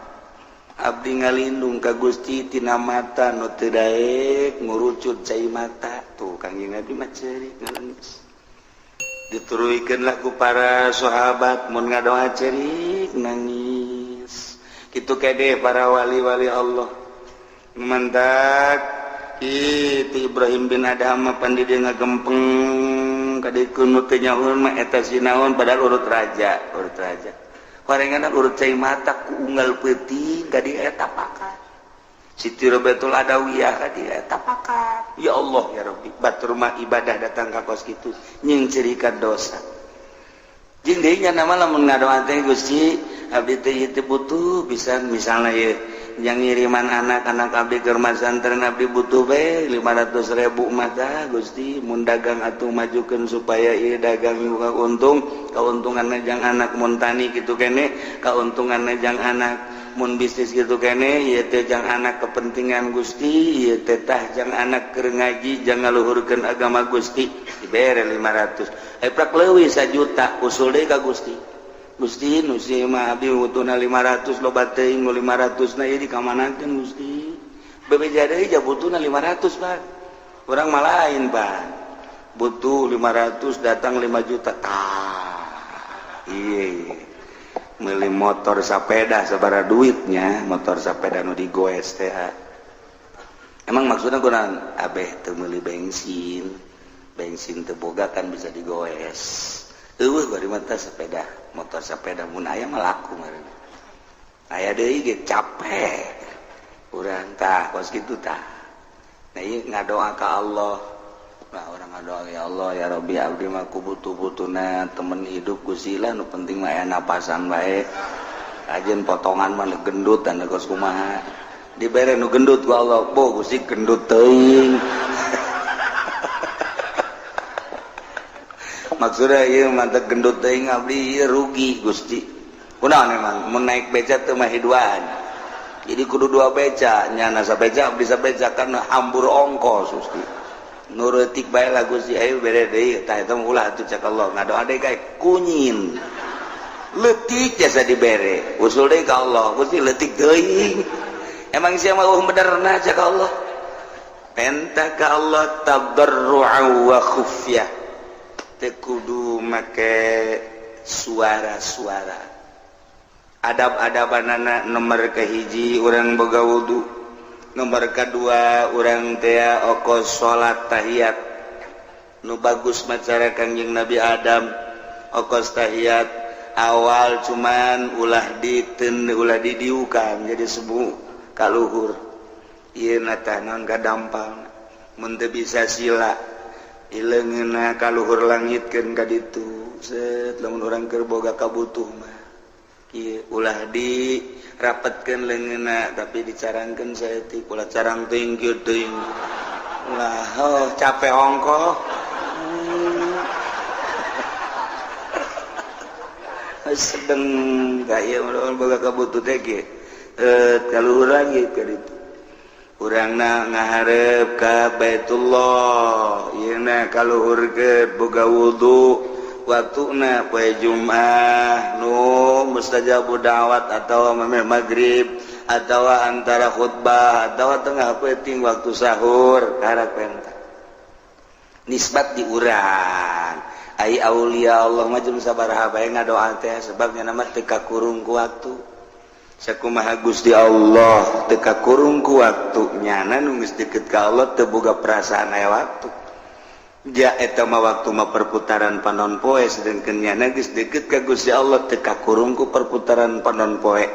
Abdi ngalindung ka Gusti tina mata nu teu daek ngurucut cai mata. Tuh, Kanjeng Nabi mah ceurik, nangis. Dituruikeun lah ku para sahabat, mun ngadoa ceurik, nangis. Kitu kede para wali-wali Allah. Mantak itu Ibrahim bin Adham pan di dia ngagempeng kadieu nu teu nyaho mah eta sinaon, padahal urut raja, urut raja. Horengan urut cai mata ku unggal peuting ka dieu eta pakat. Siti Robiatul Adawiyah ka dieu eta pakat. Ya Allah ya Rabbi, batur mah ibadah datang ka kos kitu nyingcirikan dosa. Jeung deui nya nama lamun ngadoa teh, "Gusti, abdi teh ieu teh butuh pisan," misalnya ieu yang ngiriman anak-anak abdi ke rumah santren, "Abdi butuh be 500 ribu mata, Gusti. Mun dagang atuh majukeun supaya ieu dagang buka untung, keuntungan jang anak. Mun tani kitu kene, keuntungan jang anak. Mun bisnis gitu kene, ieu teh jang anak kepentingan, Gusti. Ieu teh tah jang anak keur ngaji, jang ngaluhurkeun agama, Gusti." Dibere 500, eh prak leuwih 1 juta, usul deui ka Gusti, "Gusti, nu si mah abdi butuhna 500, loba teuing nu 500 na, ieu dikamanakeun, Gusti?" Bebeja deui, ja butuhna 500, Pak. Urang mah lain, Pak. Butuh 500, datang 5 juta. Tah, iya, meuli motor sepeda sabaraha duitnya, motor sepeda nu digoes teh. Emang maksudnya kurang abeh teu meuli bensin, bensin teu boga kan bisa digoes. Eueuh bari mata sepeda, motor sepeda mun aya mah laku meureun. Aya deui ge capek urang. Tah, kos kitu tah. Nah, ieu ngadoa ka Allah. Nah, urang ngadoa, "Ya Allah ya Rabbi, abdi mah ku butuh-butuhna temen hidup, Gusti lah. Nu penting mah aya napasan bae. Ajeun potongan mah gendut dan kos kumaha." Dibere nu gendut ku Allah. "Bo Gusti, gendut teuing." Maksudnya ieu mantep, "Gendut teuing abdi ieu, rugi, Gusti." Kunaon emang mun naik beca teu mah duaan, jadi kudu dua beca, nyana sabeca, abdi sabeca, karena hambur ongkos, Gusti. "Nurutik bae lah, Gusti." Ayo bere deui. Tah, eta mah ulah atuh cek Allah. Ngadoa deui kae kunyin leutik jasa dibere. Usul deui ka Allah, "Gusti, leutik teuing." "Emang sia mah benerna?" cek Allah. Penta ka Allah tadarru'a wa khufyah, teu kudu make suara-suara. Adab-adabanana, nomor kahiji urang boga wudu, nomor kedua urang teh okos salat tahiyat. Nu bagus macara Kangjeng Nabi Adam, okos tahiyat awal, cuman ulah diten, ulah didiukan, jadi sebu kaluhur. Ieu na tah naon kadampal. Mun teu bisa sila, ileungeunna kaluhur, langitkeun ka ditu, set. Lamun urang keur boga kabutuh mah ieu ulah di rapetkeun leungeunna, tapi dicarangkeun saeutik. Ulah carang teuing kieu teuing, ulah. Oh, capek ongkoh. Sedeng kaya boga kabutuh teh kieu, kaluhur lagi ka ditu. Urangna ngaharep ka Baitullah, ieu na kaluhur ke, boga wudu. Waktuna poe Jumat nu mustajabu da'wat, atau memeh maghrib, atau antara khutbah, atau tengah peuting waktu sahur, karak penta nisbat di urang. Ai aulia Allah mah jeung sabaraha bae ngadoa teh, sebabnya nama teu kakurung ku waktu. Sakumaha Gusti Allah teu kakurung ku waktu, nyana nu geus deket ka Allah teu boga perasaan aya waktu. Ja eta mah waktu mah perputaran panon poe, sedengkeun nyana geus deket ka Gusti Allah teu kakurung ku perputaran panon poe.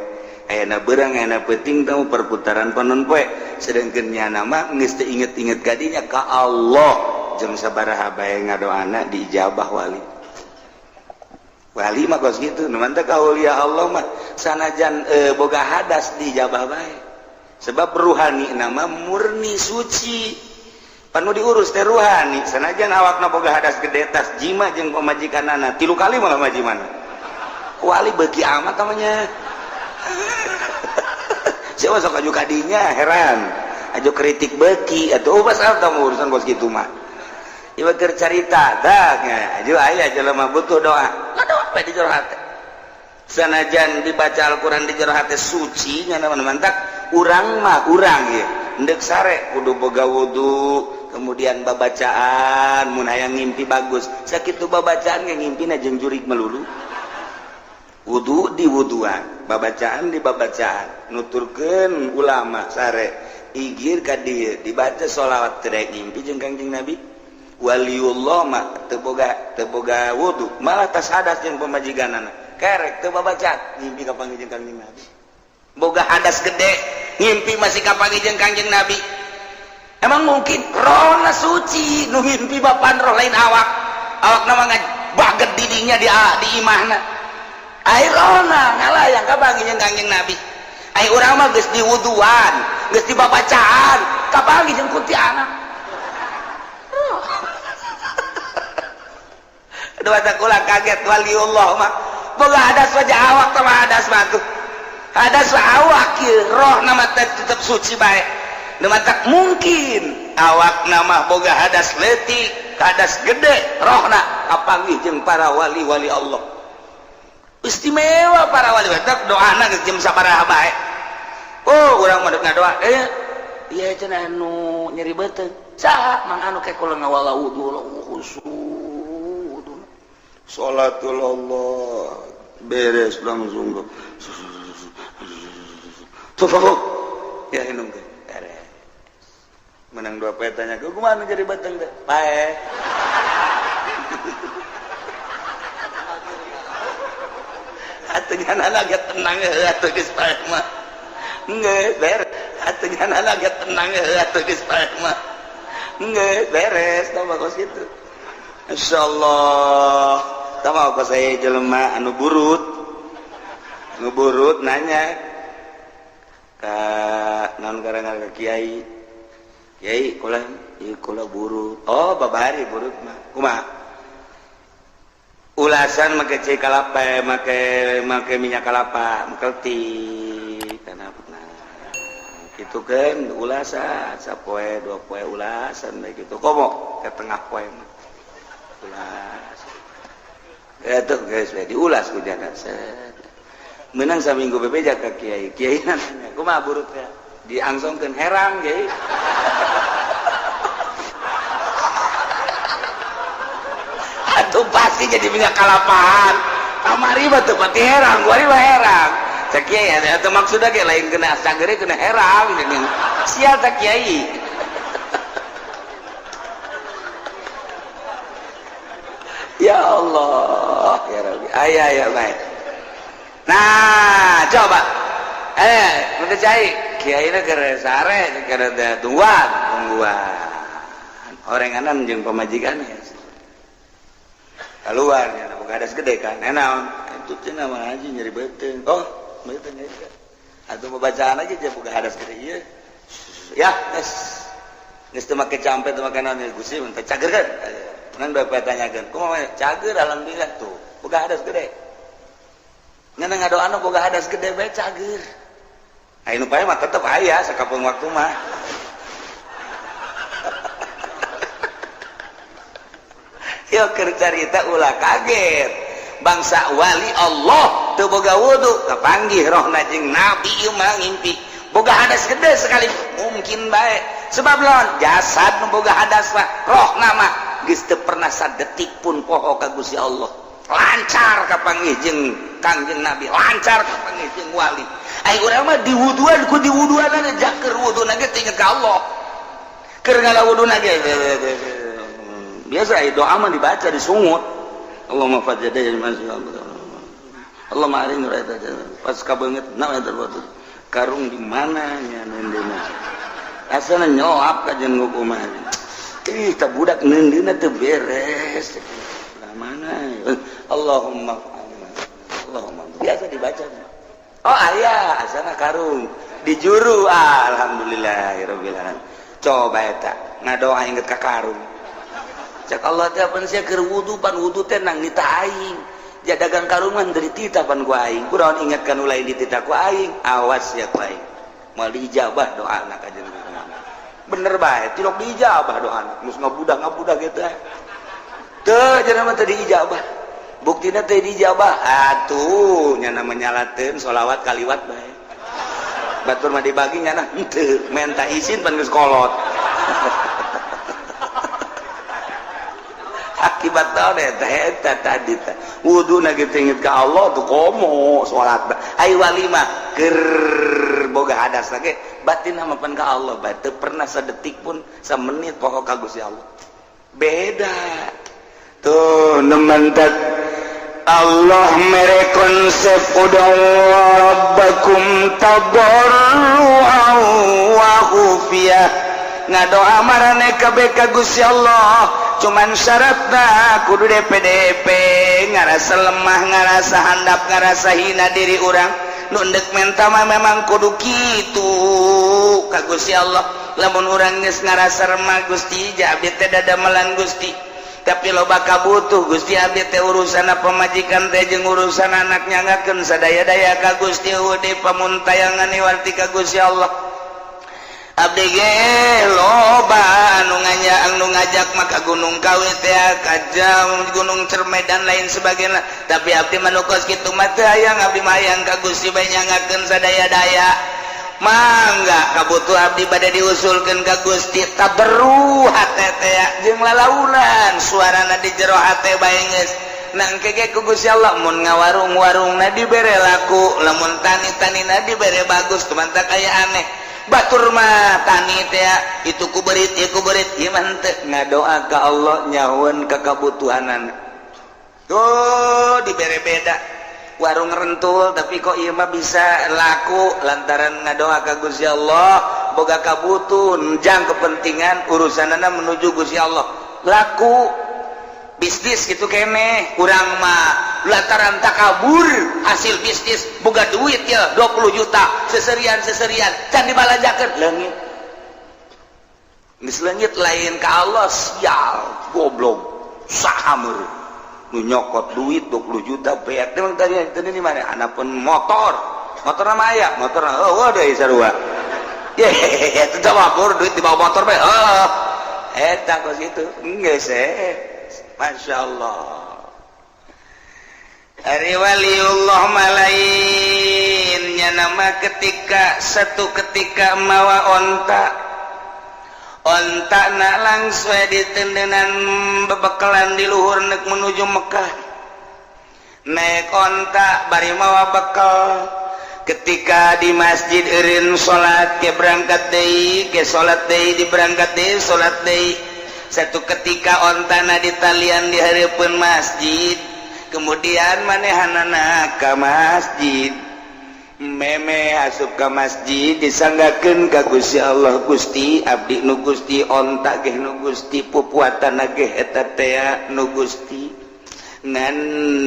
Ayana beurang, ayana peuting teu perputaran panon poe, sedengkeun nyana mah geus teu inget-inget kadinya ka Allah. Jeung sabaraha bae ngadoana diijabah. Wali wali mah kos kitu. Nu mantep aulia Allah mah sanajan boga hadas diijabah bae, sebab ruhani nama murni suci. Pan nu diurus teh ruhani. Sanajan awakna boga hadas gede, tas jima jeung pamajikanana 3 kali malah majimana. Wali beuki amat namanya. Siapa sok aju kadinya heran. Aju kritik beuki atuh oh pasal tah urusan bos kitu mah. Ieu keur carita dah aju aya jelema butuh doa. Ngadoa we di jero hate. Sanajan dibaca Al-Qur'an di jero hate suci nya mantak urang mah urang ieu. Endek sare kudu boga wudu, kemudian babacaan mun hayang ngimpi bagus. Sakitu babacaan ge ngimpina jeung jurig melulu. Wudu di wuduan, babacaan di babacaan, nuturkeun ulama sare igir ka dieu dibaca sholawat teu daek ngimpi jeung Kangjeng Nabi. Waliullah mah teu boga wudu, malah tas hadas jeung pamajikanana. Kerek teu babacaan ngimpi ka panggih jeung Kangjeng Nabi. Boga hadas gede ngimpi masih kapanggih jeung Kangjeng Nabi. Emang mungkin rohna suci nu ngimpi bapan roh lain awak. Awak nama baget didinya di imahna. Ai rohna ngalayang kapanggih jeung Kangjeng Nabi. Ai urang mah geus diwuduan, geus dibabacaan, kapanggih jeung kuntianak. Aduh asa kula kaget waliullah mah. Boga hadas wajah awak teh mah hadas mah tuh. Hadas awak ieu roh nama tetep suci bae. Nu matak mungkin awak nama boga hadas leutik, hadas gede, rohna kapanggih jeung para wali-wali Allah. Istimewa para wali matak doana geus jeung sabaraha bae. Oh, urang mah ngadoa ieu cenah anu nyeri beuteung. Saha mang anu ke kula ngawala wudu khusyuk. Salatul Allah beres langsung. Tuh, ya minum ke beres. Menang 2 poe tanya, kumaha nu jadi beuteung teh? Pae. Atuh nyana ge tenang atuh geus pae mah. Geus beres. Atuh nyana ge tenang atuh geus pae mah. Geus beres tah kos kitu. Insyaallah. Tah mah kos aya jelema anu burut. Nu burut nanya ka naon garangan ka kiai. Kiai kula ieu kula burut. Oh babari burut mah. Kumaha? Ulasan make cai kalapa, make minyak kalapa, mengkeltik kana nah. Kitu kan ulasan sapoe 2 poe ulasan bae kitu. Komo ke tengah poe mah. Ulas. Eta geus we diulas ku jana. Menang saminggu bebeja ka kiai. Kiai nanya, kumaha burut teh? Diangsongkeun herang kiai. Atuh pasti jadi minyak kalapaan. Kamari mah teu pati herang, kuari mah herang. Cek kiai atuh maksudna ge lain kena sagere kena herang geuning. Sial tak kiai. Ya Allah, ya Rabbi. Aya ya baik. Nah, coba. Udah cai. Kiai na keur sare, keur tungguan, tungguan. Orenganan jeung pamajikan ya. Keluar nya boga hadas gede kan. Naon? Itu cenah mah haji nyeri beuteung. Oh, beuteung eta. Atuh babacaan aja jeung boga hadas gede ieu. Ya, geus. Geus teu make campe teu make naon Gusti mun teh cager kan. Menang bapak tanyakeun, kumaha cager alhamdulillah tuh. Boga hadas gede. Ngan ngadoana boga hadas gede bae cager. Aya nu pae mah tetep aya sakapeung waktu mah. Yo keur carita ulah kaget. Bangsa wali Allah teu boga wudu kapanggih rohna jeung nabi ieu mah ngimpi. Boga hadas gede sekali mungkin bae. Sebab lawan jasad nu boga hadas mah rohna mah geus teu pernah sadetik pun poho ka Gusti Allah. Lancar kapanggih jeung Kangjeng Nabi, lancar kapanggih jeung wali. Ai urang mah diwuduan ku diwuduanana jaker wuduna ge teu inget ka Allah. Keur ngala wuduna ge biasa doa mah dibaca disungut. Allahumma fajjadai Allahumma arini pas kabeungeut na eta karung di mana nya neundeuna. Asana nyelap ka jeung kumaha. Ih ta budak neundeuna teu beres. Lah mana? Allahumma Allahumma biasa dibaca. Oh aya asana karung di juru alhamdulillahirabbil alamin. Coba eta. Ngadoa inget ka karung. Cek Allah teh, "Pan sia keur wudu, pan wudu teh nang nita aing. Ja dagang karung mah dari tita pan ku aing. Kunaon inget ka nu lain ditita ku aing? Awas ya ku aing." Moal diijabah doa anak aja. Bener bae, tilok diijabah doa anak. Geus ngabudah ngabudah gitu. Teu cenah mah teu diijabah. Buktina teu diijabah. Atuh nya menyalateun sholawat kaliwat bae. Batur mah dibagi, nyana henteu menta izin, pan geus kolot. Akibat naon eta? Eta tadi teh wudu na kitu inget ka Allah tuh, komo salat. Ai wali mah keur boga hadas ge batin mah pan ka Allah bae, teu pernah sedetik pun, semenit pokok ka Gusti Allah. Beda tuh nemantak Allah mere konsep ud'u rabbakum tadarruan wa khufiyah. Ngadoa marane kabeh ka Gusti Allah, cuman syaratna kudu DPDP, ngarasa lemah, ngarasa handap, ngarasa hina diri urang. Nu ndek menta mah memang kudu kitu ka Gusti Allah. Lamun urang geus ngarasa remah, "Gusti, ja abdi teh dadamelan Gusti, tapi loba kabutuh Gusti, abdi teh urusan pamajikan teh jeung urusan anak, nyangakeun sadaya-daya ka Gusti, eueuh pamuntayangan warti ka Gusti Allah. Abdi ge loba anu nganya, anu ngajak maka Gunung Kawi teh, ka jam Gunung Cerme dan lain sebagainya, tapi abdi mah nu kos kitu mah teu hayang. Abdi mah hayang ka Gusti bae, nyangakeun sadaya-daya. Mangga kabutuh abdi bade diusulkeun ka Gusti." Tadarru hate teh jeung lalaunan suarana di jero hate bae geus nangke ge ku Gusti Allah. Mun ngawarung-warungna dibere laku, lamun tani-tanina dibere bagus. Tumantak aya aneh, batur mah tani teh itu ku berit, ieu ku berit, ieu mah henteu. Ngadoa ka Allah nyahueun ka kabutuhanana tuh dibere. Beda warung rentul, tapi kok ieu mah bisa laku lantaran ngadoa ka Gusti Allah, boga kabutuh jang kepentingan urusanana menuju Gusti Allah, laku bisnis gitu kene. Kurang mah lantaran takabur, hasil bisnis boga duit ya 20 juta, seserian seserian can dibalanjakeun, leungit. Geus leungit lain ka Allah. Sial, goblok, saha meureun nu nyokot duit 20 juta beak? Emang tadi tadi di mana anak pun motor, motor nama aya motor. Oh, waduh, sarua ye itu mabur duit di bawah motor bae. Oh, eta kos itu geus eh. Masya Allah. Ari waliullah malainnya nama ketika satu ketika mawa onta, onta na langsung ditendenan bebekalan di luhur nek menuju Mekah. Naik onta bari mawa bekal. Ketika di masjid eureun salat, ke berangkat deui, ke salat deui, di berangkat deui, salat deui. Satu ketika ontana ditalian di hareupeun masjid, kemudian manehanana ka masjid, meme asup ka masjid, disanggakeun ka Gusti Allah, "Gusti, abdi nu Gusti, onta ge nu Gusti, pupuatan ge eta tea nu Gusti, ngan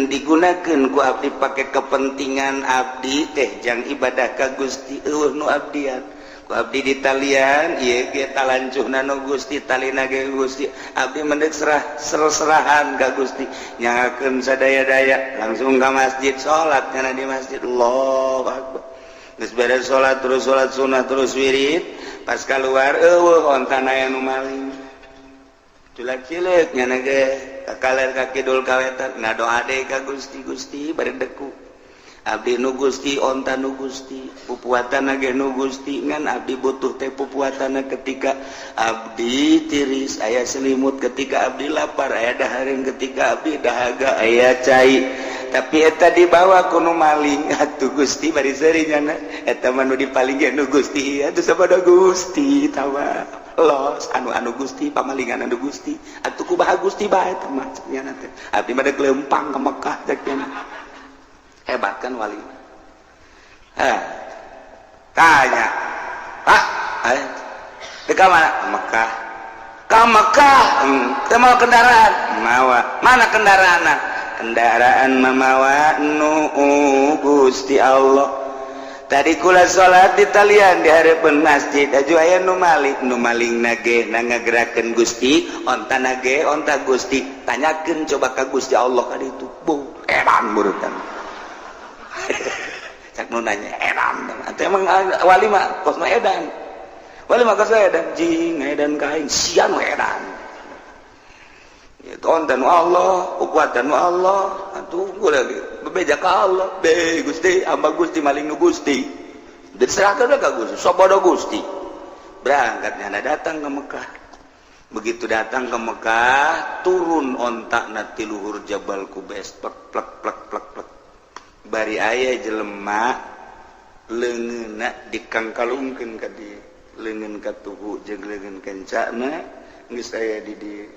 digunakeun ku abdi pake kepentingan abdi teh jang ibadah ka Gusti. Eueuh nu abdian ku abdi ditalian ieu ge, talancuhna nu Gusti, talina ge Gusti. Abdi mendek serah serahan ka Gusti, nyangakeun sadaya-daya." Langsung ka masjid, salat nyana di masjid, Allahu akbar. Geus beres salat, terus salat sunnah, terus wirid. Pas keluar, eueuh ontana, aya nu maling. Culak cileuk nyana ge ka kaler, ka kidul, ka wetan, ngadoa deui ka Gusti, "Gusti, bari deku abdi nu Gusti, onta nu Gusti, pupuatan ge nu Gusti, ngan abdi butuh teh pupuatan ketika abdi tiris aya selimut, ketika abdi lapar aya dahareun, ketika abdi dahaga aya cai, tapi eta dibawa ku nu maling. Atuh Gusti, bari seuri nyana, eta mah nu dipaling ge nu Gusti. Atuh sapada Gusti tawa los anu anu Gusti, pamalingan anu Gusti. Atuh kumaha Gusti bae teh mah?" Cek nyana teh, "Abdi mah dek leumpang ka Mekah," cek nyana. Hebat kan wali? Eh, tanya, "Pak, eh, dek mana?" "Mekah." "Ka Mekah? Teu mawa kendaraan?" "Mawa." "Mana kendaraan?" "Kendaraan mamawa nu Gusti Allah." Tadi kula salat di talian di hadapan masjid, aju aya nu maling. Nu maling nage na ngagerakeun Gusti, onta nage onta Gusti. Tanyakeun coba ka Gusti Allah ka ditu. Bu, edan murutan. Cak nu nanya edan. Atuh emang wali mah kosna edan. Wali mah kosna edan, jing edan ka aing sia nu edan. Itu onta nu Allah, kuatan nu Allah. Atuh gua lagi bebeja ka Allah. Be Gusti, hamba Gusti maling nu Gusti. Diserahkan ka Gusti, sobodo Gusti. Berangkatnya datang ke Mekah. Begitu datang ke Mekah, turun onta na ti luhur Jabal Kubes, plek plek plek plek plek. Bari aya jelema leungeunna dikangkalungkeun ka dieu. Leungeun katuhu jeung leungeun kencana geus aya di dieu.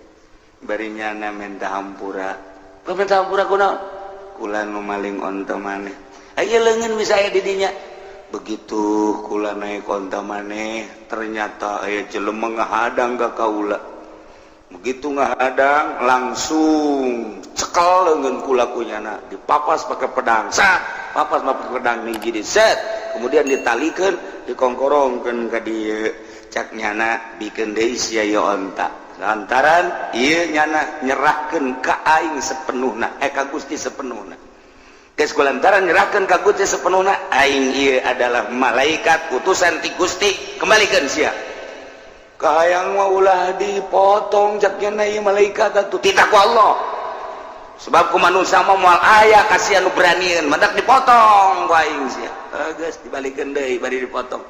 Bari nyana minta hampura. Minta hampura kunaon? Kula nu maling onta maneh. Aya leungeun bisa aya di dinya. Begitu kula naik onta maneh, ternyata aya jelema ngahadang ka kaula. Begitu ngahadang langsung cekel leungeun kula ku nyana, dipapas pakai pedang. Sat, papas pakai pedang nih jadi set. Kemudian ditalikeun, dikongkorongkeun ka dieu. Cak nyana bikeun deui sia ieu onta. Lantaran ieu nyana nyerahkeun ka aing sepenuhna, ka Gusti sepenuhna. Geus kulantaran nyerahkeun ka Gusti sepenuhna, aing ieu adalah malaikat utusan ti Gusti, kembalikan sia. Kahayang mah ulah dipotong cak nyana ieu malaikat atuh titah ku Allah. Sebab ku manusia mah moal aya kasihan nu beranian, matak dipotong ku aing sia. Geus dibalikeun deui bari dipotong.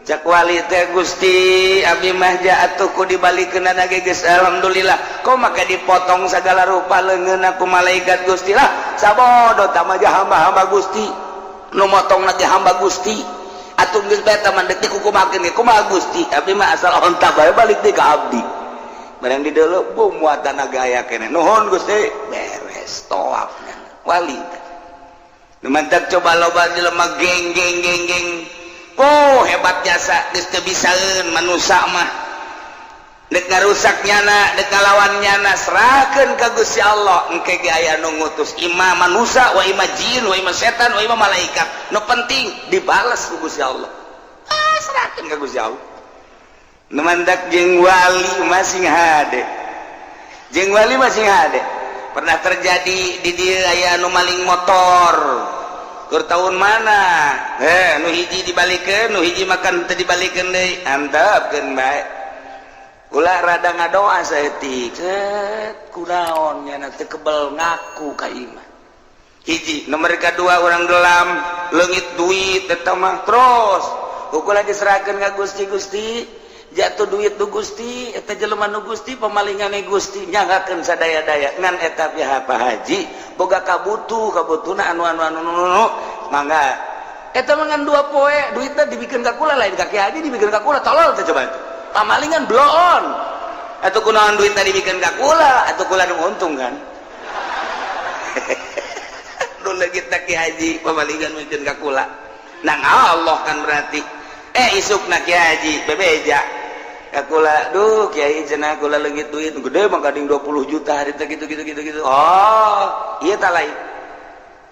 Cak wali teh, Gusti, abdi mah atuh ku dibalikeun ge geus alhamdulillah. Kok maka dipotong segala rupa leungeun ku malaikat Gusti lah. Sabodo tah mah hamba-hamba Gusti. Nu motong ge hamba Gusti. Atuh geus bae tah mah deuk dikukumakeun ge kumaha Gusti? Abdi mah asal onta bae balik deui ka abdi. Barang di deuleu bu muatan aya keneh. Nuhun Gusti, beres tawaf wali. Nu mantak coba loba jelema geng geng geng geng. Oh hebat jasa geus teu bisaeun manusa mah. Dek ngarusak nyana, dek ngalawan nyana, serahkeun ka Gusti Allah. Engke ge aya nu ngutus ima manusa wa ima jin wa ima setan wa ima malaikat. Nu penting dibales ku Gusti Allah. Ah, serahkeun ka Gusti Allah. Nu mantak jeung wali masing hade. Jeung wali masing hade. Pernah terjadi di dieu aya nu maling motor. Keur tahun mana? Nu hiji dibalikeun, nu hiji makan teu dibalikeun deui. Antepkeun bae. Ulah rada ngadoa saeutik. Set kunaon nyana teu kebel ngaku ka imah. Hiji, nomor kedua orang gelam leungit duit eta mah terus. Ukur diserahkeun ka Gusti. Gusti, jatuh duit nu Gusti, eta jelema nu Gusti, pemalingane Gusti, nyanggakeun sadaya-daya ngan eta pihak Pak Haji boga kabutuh kabutuhna anu anu anu anu mangga eta mah ngan 2 poe duitna dibikeun ka kula, lain ka Ki Haji, dibikeun ka kula. Tolol teh coba itu pamalingan bloon atuh. Kunaon duitna dibikeun ka kula? Atuh kula nu untung kan nu leungit Ki Haji, pamalingan mikeun ka kula nang Allah kan. Berarti isukna Ki Haji bebeja kula, "Duh Kiai," cenah, "kula leungit duit gede mah kading 20 juta hari teh," gitu gitu gitu gitu. Oh iya, tak lain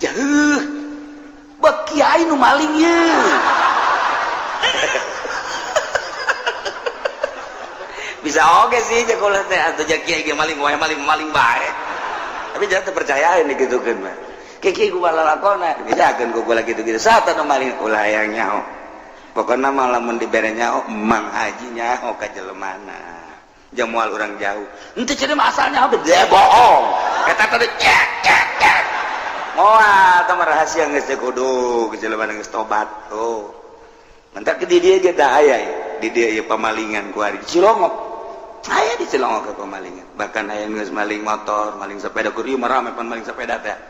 jauh bek kiai nu maling ye. Bisa oke sih cek kula teh, atuh ja kiai ge maling wae, maling maling bae, tapi jangan terpercaya ini gitu kan mah. Kiai gua lalakona bejakeun ku kula gitu gitu saat nu maling ulah hayang nyaho. Pokoknya malah mun dibere nyaho, Mang Haji nyaho ka jelemana jamual orang jauh ente jadi asalnya apa dia bohong eta tadi cek cek cek moal tah mah rahasia geus teh kudu jelemana geus tobat. Oh mantak di dia ge tah aya di dia ieu pamalingan ku ari Cilongok, aya di Cilongok ke pamalingan. Bahkan aya geus maling motor, maling sepeda. Kur ieu mah rame pan maling sepeda teh.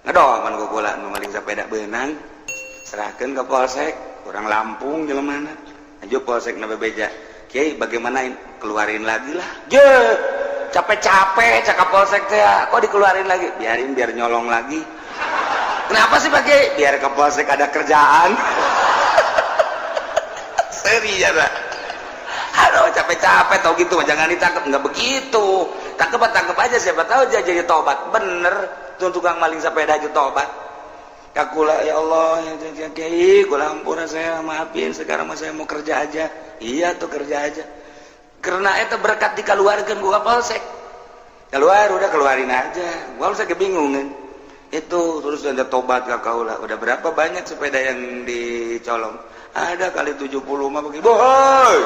Ngedoa pan ku kula nu maling sepeda beunang, serahkeun ke polsek. Orang Lampung jelemana aja, polsek na bebeja, "Kiai, bagaimana ini?" "Keluarin lagi lah." Je capek-capek cak polsek teh, kok dikeluarin lagi? "Biarin, biar nyolong lagi." "Kenapa sih, Pak Kiai?" "Biar ke polsek ada kerjaan." Seri ya, Pak. Aduh, capek-capek tau gitu jangan ditangkap. Nggak begitu, tangkep tangkep aja, siapa tahu dia jadi tobat. Bener tuh, tukang maling sepeda aja tobat. Ka kula, "Ya Allah, ya Kiai, kula ampura, saya maafin, sekarang mah saya mau kerja aja." Iya tuh, kerja aja. Karena itu berkat dikeluarkan gua polsek. Keluar, udah keluarin aja. Gua saya kebingungan. Itu terus ada tobat ka kaula. Udah berapa banyak sepeda yang dicolong? Ada kali 70 mah begitu. Boy.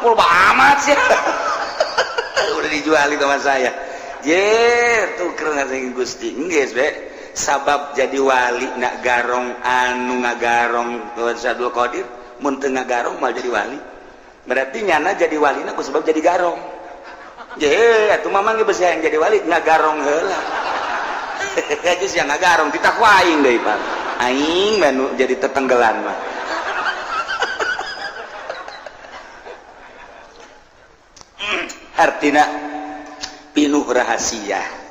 Mul amat sih. Udah dijualin sama saya. Jer, tuh keren Gusti. Geus be. Sabab jadi wali nak garong, anu ngagarong Abdul Qadir mun teu ngagarong mal jadi wali. Berarti nyana jadi wali ku sebab jadi garong. Je, atuh mamang ge besi yang jadi wali ngagarong heula. Geus yang ngagarong titah ku aing deui, Pak. Aing mah jadi tetenggelan mah. Artina pinuh rahasia.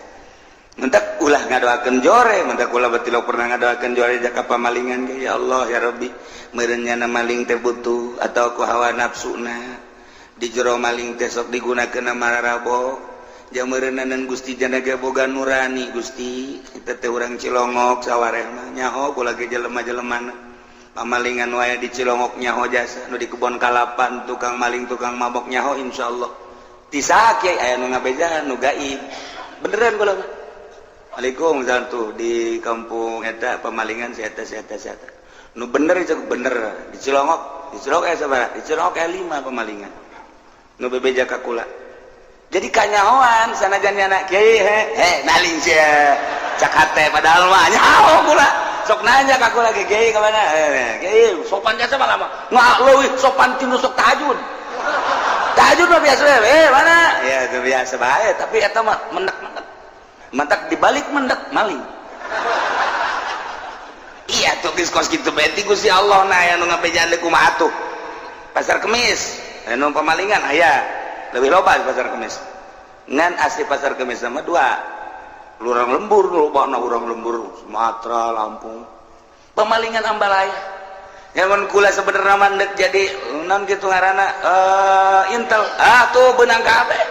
Mentak ulah ngadoakeun jore, mentak ulah batilok pernah ngadoakeun jore jaka pamalingan ge, "Ya Allah, ya Rabbi, meureun nyana maling teh butuh atau ku hawa nafsuna di jero maling teh sok digunakeun mararabo ja meureunanan Gusti jana ge boga nurani Gusti." Eta teh urang Cilongok sawareh mah nyaho kula ge jelema-jelemana pamalingan wae di Cilongok, nyaho jasa nu di kebon kalapan tukang maling, tukang mabok nyaho insyaallah. Ti saha, Kiai? Aya nu ngabejaan nu gaib beneran kula mah. Waalaikumsalam, tuh di kampung eta pemalingan si eta, si eta, si eta. Nu bener itu bener di Cilongok, di Cilongok eh sabaraha? Di Cilongok aya 5 pemalingan. Nu bebeja ka kula. Jadi kanyahoan sanajan nyana, "Kiai, he he maling sia." Cak hate, padahal mah nyaho kula. Sok nanya ka kula ge, "Kiai ka mana?" "Eh, Kiai sopan jasa mah lama." Nggak leuwih sopan tinu sok tahajud. Tahajud mah biasa, "Eh, mana?" Ya itu biasa bae, tapi eta mah mendak-mendak. Mantak dibalik mendak maling. Iya tuh geus kos kitu beti Gusti Allah. Nah, aya nu ngabejaan deui kumaha atuh? Pasar Kemis anu pemalingan aya lebih loba di Pasar Kemis. Ngan asli Pasar Kemis sama dua urang lembur, loba na urang lembur, Sumatera, Lampung, pemalingan ambalaya. Yang kula sebenarnya mandek jadi non gitu ngaranna intel. Ah tuh benang kabeh,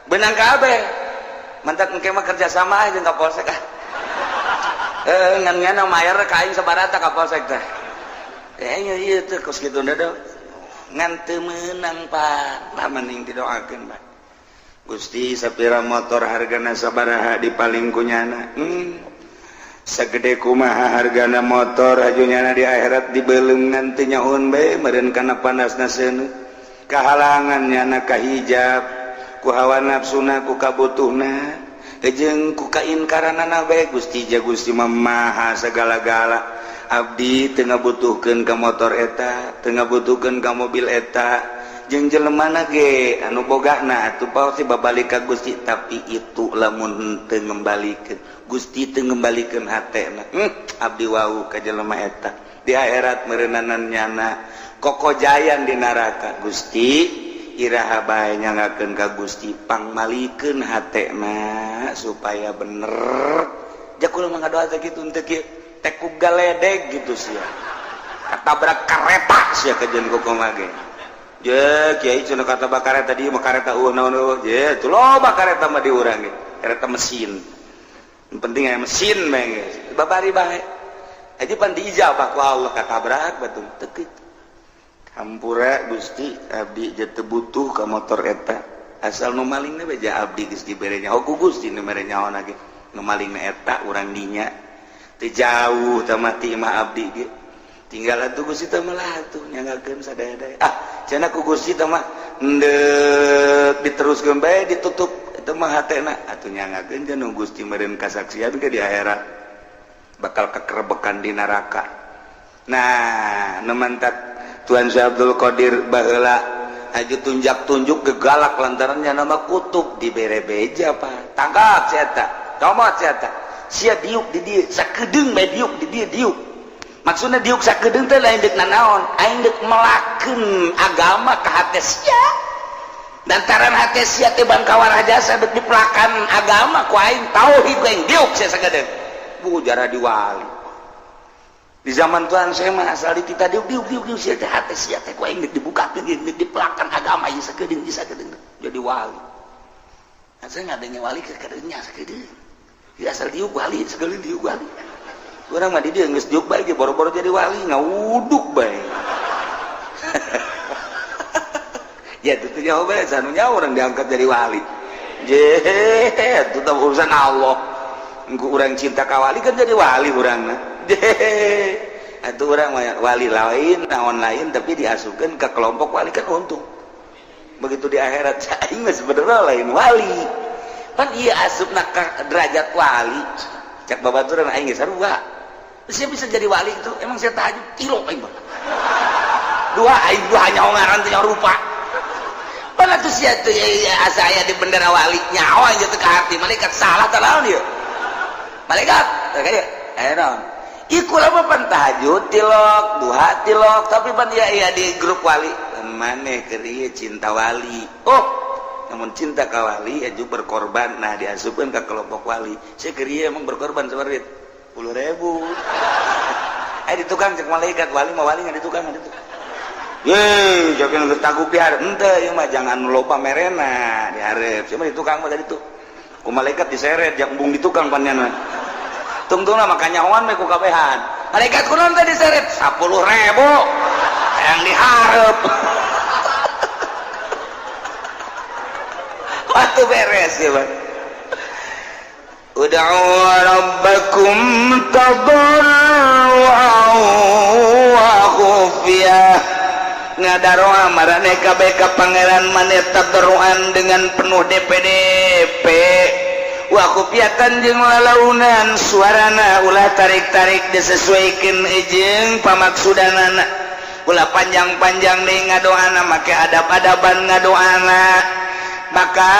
benang kabeh. Mantak engke mah kerja sama aja ka polsek ah. Eh, ngan nyana mayar ka aing sabarata ka polsek teh. Eh, iya teh kos kitu da ngan teu meunang, Pak. Lah mending didoakeun, Pak. Gusti, sapira motor hargana sabaraha dipaling ku nyana. Segede kumaha hargana motor aju nyana di akhirat dibeuleum ngan teu nyahoun bae meureun kana panasna seuneu. Kahalangan nyana kahijab ku hawa nafsuna, ku kabutuhna jeung ku kainkaranana bae. Gusti, ja Gusti mah maha segala-gala. Abdi teu ngabutuhkeun ka motor eta, teu ngabutuhkeun ka mobil eta jeung jelemana ge anu bogana atuh pasti babalik ka Gusti. Tapi itu lamun teu ngembalikeun Gusti, teu ngembalikeun hatena, abdi wau ka jelema eta di akhirat meureunanan nyana kokojayan di neraka. Gusti, iraha bae nyangakeun ka Gusti pangmalikeun hatena supaya bener. Ja kula mah ngadoa teh kitu, teu kieu teh ku galedeg gitu sia, katabrak kareta sia kajeun kumaha ge. Je Kiai cenah kata kareta di mah kareta eueuh naon eueuh. Je tuh loba kareta mah di urang ge, kareta mesin. Yang penting aya mesin bae geus babari bae aja pan diijabah ku Allah katabrak batung teu kitu. Hampura Gusti, abdi je teu butuh ka motor eta, asal nu malingna beja abdi geus dibere nyaho ku Gusti. Nu mere nyaho ge nu malingna eta urang dinya teu jauh teh mati mah abdi ge tinggal atuh. Gusti teh mah atuh nyangakeun sadaya-daya. Ah, cenah ku Gusti teh mah endek diteruskeun bae, ditutup eta mah hatena atuh nyangakeun. Jeung Gusti meureun kasaksian ke di akhirat bakal kekerebekan di neraka. Nah, nu mantak Tuan Syekh Abdul Qadir baheula aju tunjak-tunjuk gegalak lantarannya nama kutub dibere beja, Pak, tangkap si eta, comot si eta, sia diuk di dieu sakedeung bae, diuk di dieu diuk. Maksudna diuk sakedeung teh lain deuk nanaon, aing deuk melakeun agama ka hate sia. Lantaran hate sia teh bangkawara jasa deuk dipelakan agama ku aing, tauhid aing diuk sia sakedeung. Bu jara diwali di zaman Tuhan saya mah asal ditita diuk diuk diuk diuk sia teh hate sia teh ku aing deuk dibukakeun, deuk dipelakan agama ieu sakedeung ieu sakedeung jadi wali. Nah, saya ngadenge wali ke kadeungnya sakedeung. Ya asal diuk wali sakedeung diuk wali. Urang mah di dieu geus diuk bae ge boro-boro jadi wali, ngawuduk bae. Ya itu jawabannya, sanunya orang diangkat jadi wali. Je, itu tah urusan Allah. Engku urang cinta ka wali kan jadi wali urang mah. Je, atuh urang mah wali lain, naon lain, tapi diasupkeun ke kelompok wali kan untung. Begitu di akhirat aing mah sebenarnya lain wali. Pan ieu asupna ka derajat wali. Cak babaturan aing geus sarua. Saya bisa jadi wali itu, emang saya tahajud tilok aing mah. Dua aing dua nyaho ngaran teh nyaho rupa. Pan atuh sia teh ya, asa aya di bendera wali nyawa aja teu ka hati malaikat salah tah naon ieu. Malaikat teh kaya aya naon. Ieu kula mah pan tahajud tilok, duha tilok, tapi pan ieu aya di grup wali. Maneh keur ieu cinta wali. Oh, namun cinta ka wali aju berkorban, nah diasupkeun ka kelompok wali. Saya keur ieu emang berkorban seperti 10.000. Eh di tukang cek malaikat wali mah wali nggak di tukang di tukang. Ye, jangan geus tanggup dihareup henteu ieu mah jangan loba merena dihareup. Cuma di tukang mah tadi tuh. Ku malaikat diseret jak embung di tukang pannyana. Tungtungna maka nyahoan we ku kabehan. Malaikat kunaon teh diseret 10.000. Yang dihareup. Waktu beres ya, Bang. Ud'u rabbakum tadarruan wa khufiyah. Ngadaroa marane kabeh ka pangeran maneh tadarruan dengan penuh DPDP. Wa khufiyatan jeung lalaunan suarana ulah tarik-tarik disesuaikan jeung pamaksudanana. Ulah panjang-panjang deui ngadoana make adab-adaban ngadoana. Maka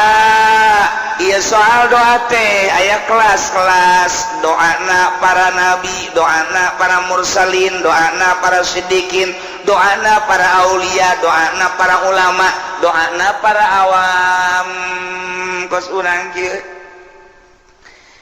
ieu soal doa teh aya kelas-kelas doana para nabi, doana para mursalin, doana para siddiqin, doana para aulia, doana para ulama, doana para awam. Kos urang kieu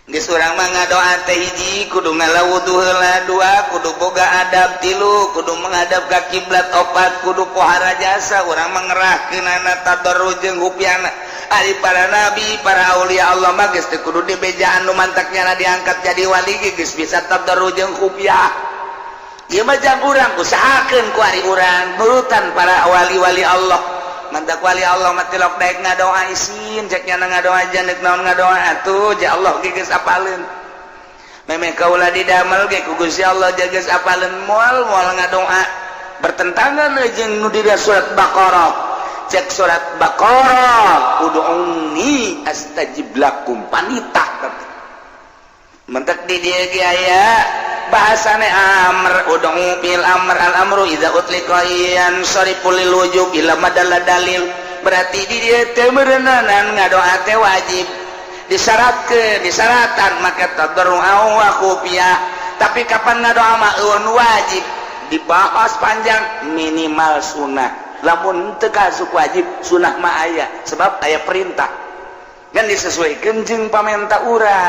geus urang mah ngadoa teh hiji kudu ngala wudu heula, dua kudu boga adab, tilu kudu menghadap ka kiblat, opat kudu pohara jasa. Urang mah ngerahkeunana tadarru jeung hupiana. Ari para nabi, para aulia Allah mah geus teu kudu dibejaan nu mantaknya diangkat jadi wali ge geus bisa tadarru jeung khufiah. Ieu mah jang urang usahakeun ku ari urang nurutan para wali-wali Allah. Mantak wali Allah mah tilok daek ngadoa isin cek nyana ngadoa janek naon ngadoa atuh ja Allah ge geus apaleun. Memeh kaula didamel ge ku Gusti Allah ja geus apaleun moal moal ngadoa bertentangan jeung nu di surat Baqarah. Cek surat Baqarah ud'uni astajib lakum panita. Mentek di dieu ge aya bahasane amr ud'u bil amr al amru idza utliqa yansarifu lil wujub ila madalla dalil. Berarti di dieu teh meureunanan ngadoa teh wajib disyaratkeun disaratan maka tadarru wa khufiyah. Tapi kapan ngadoa mah eueun wajib dibahas panjang minimal sunnah. Lamun teu kasup wajib sunnah mah aya sebab aya perintah kan disesuaikan jeung pamenta urang.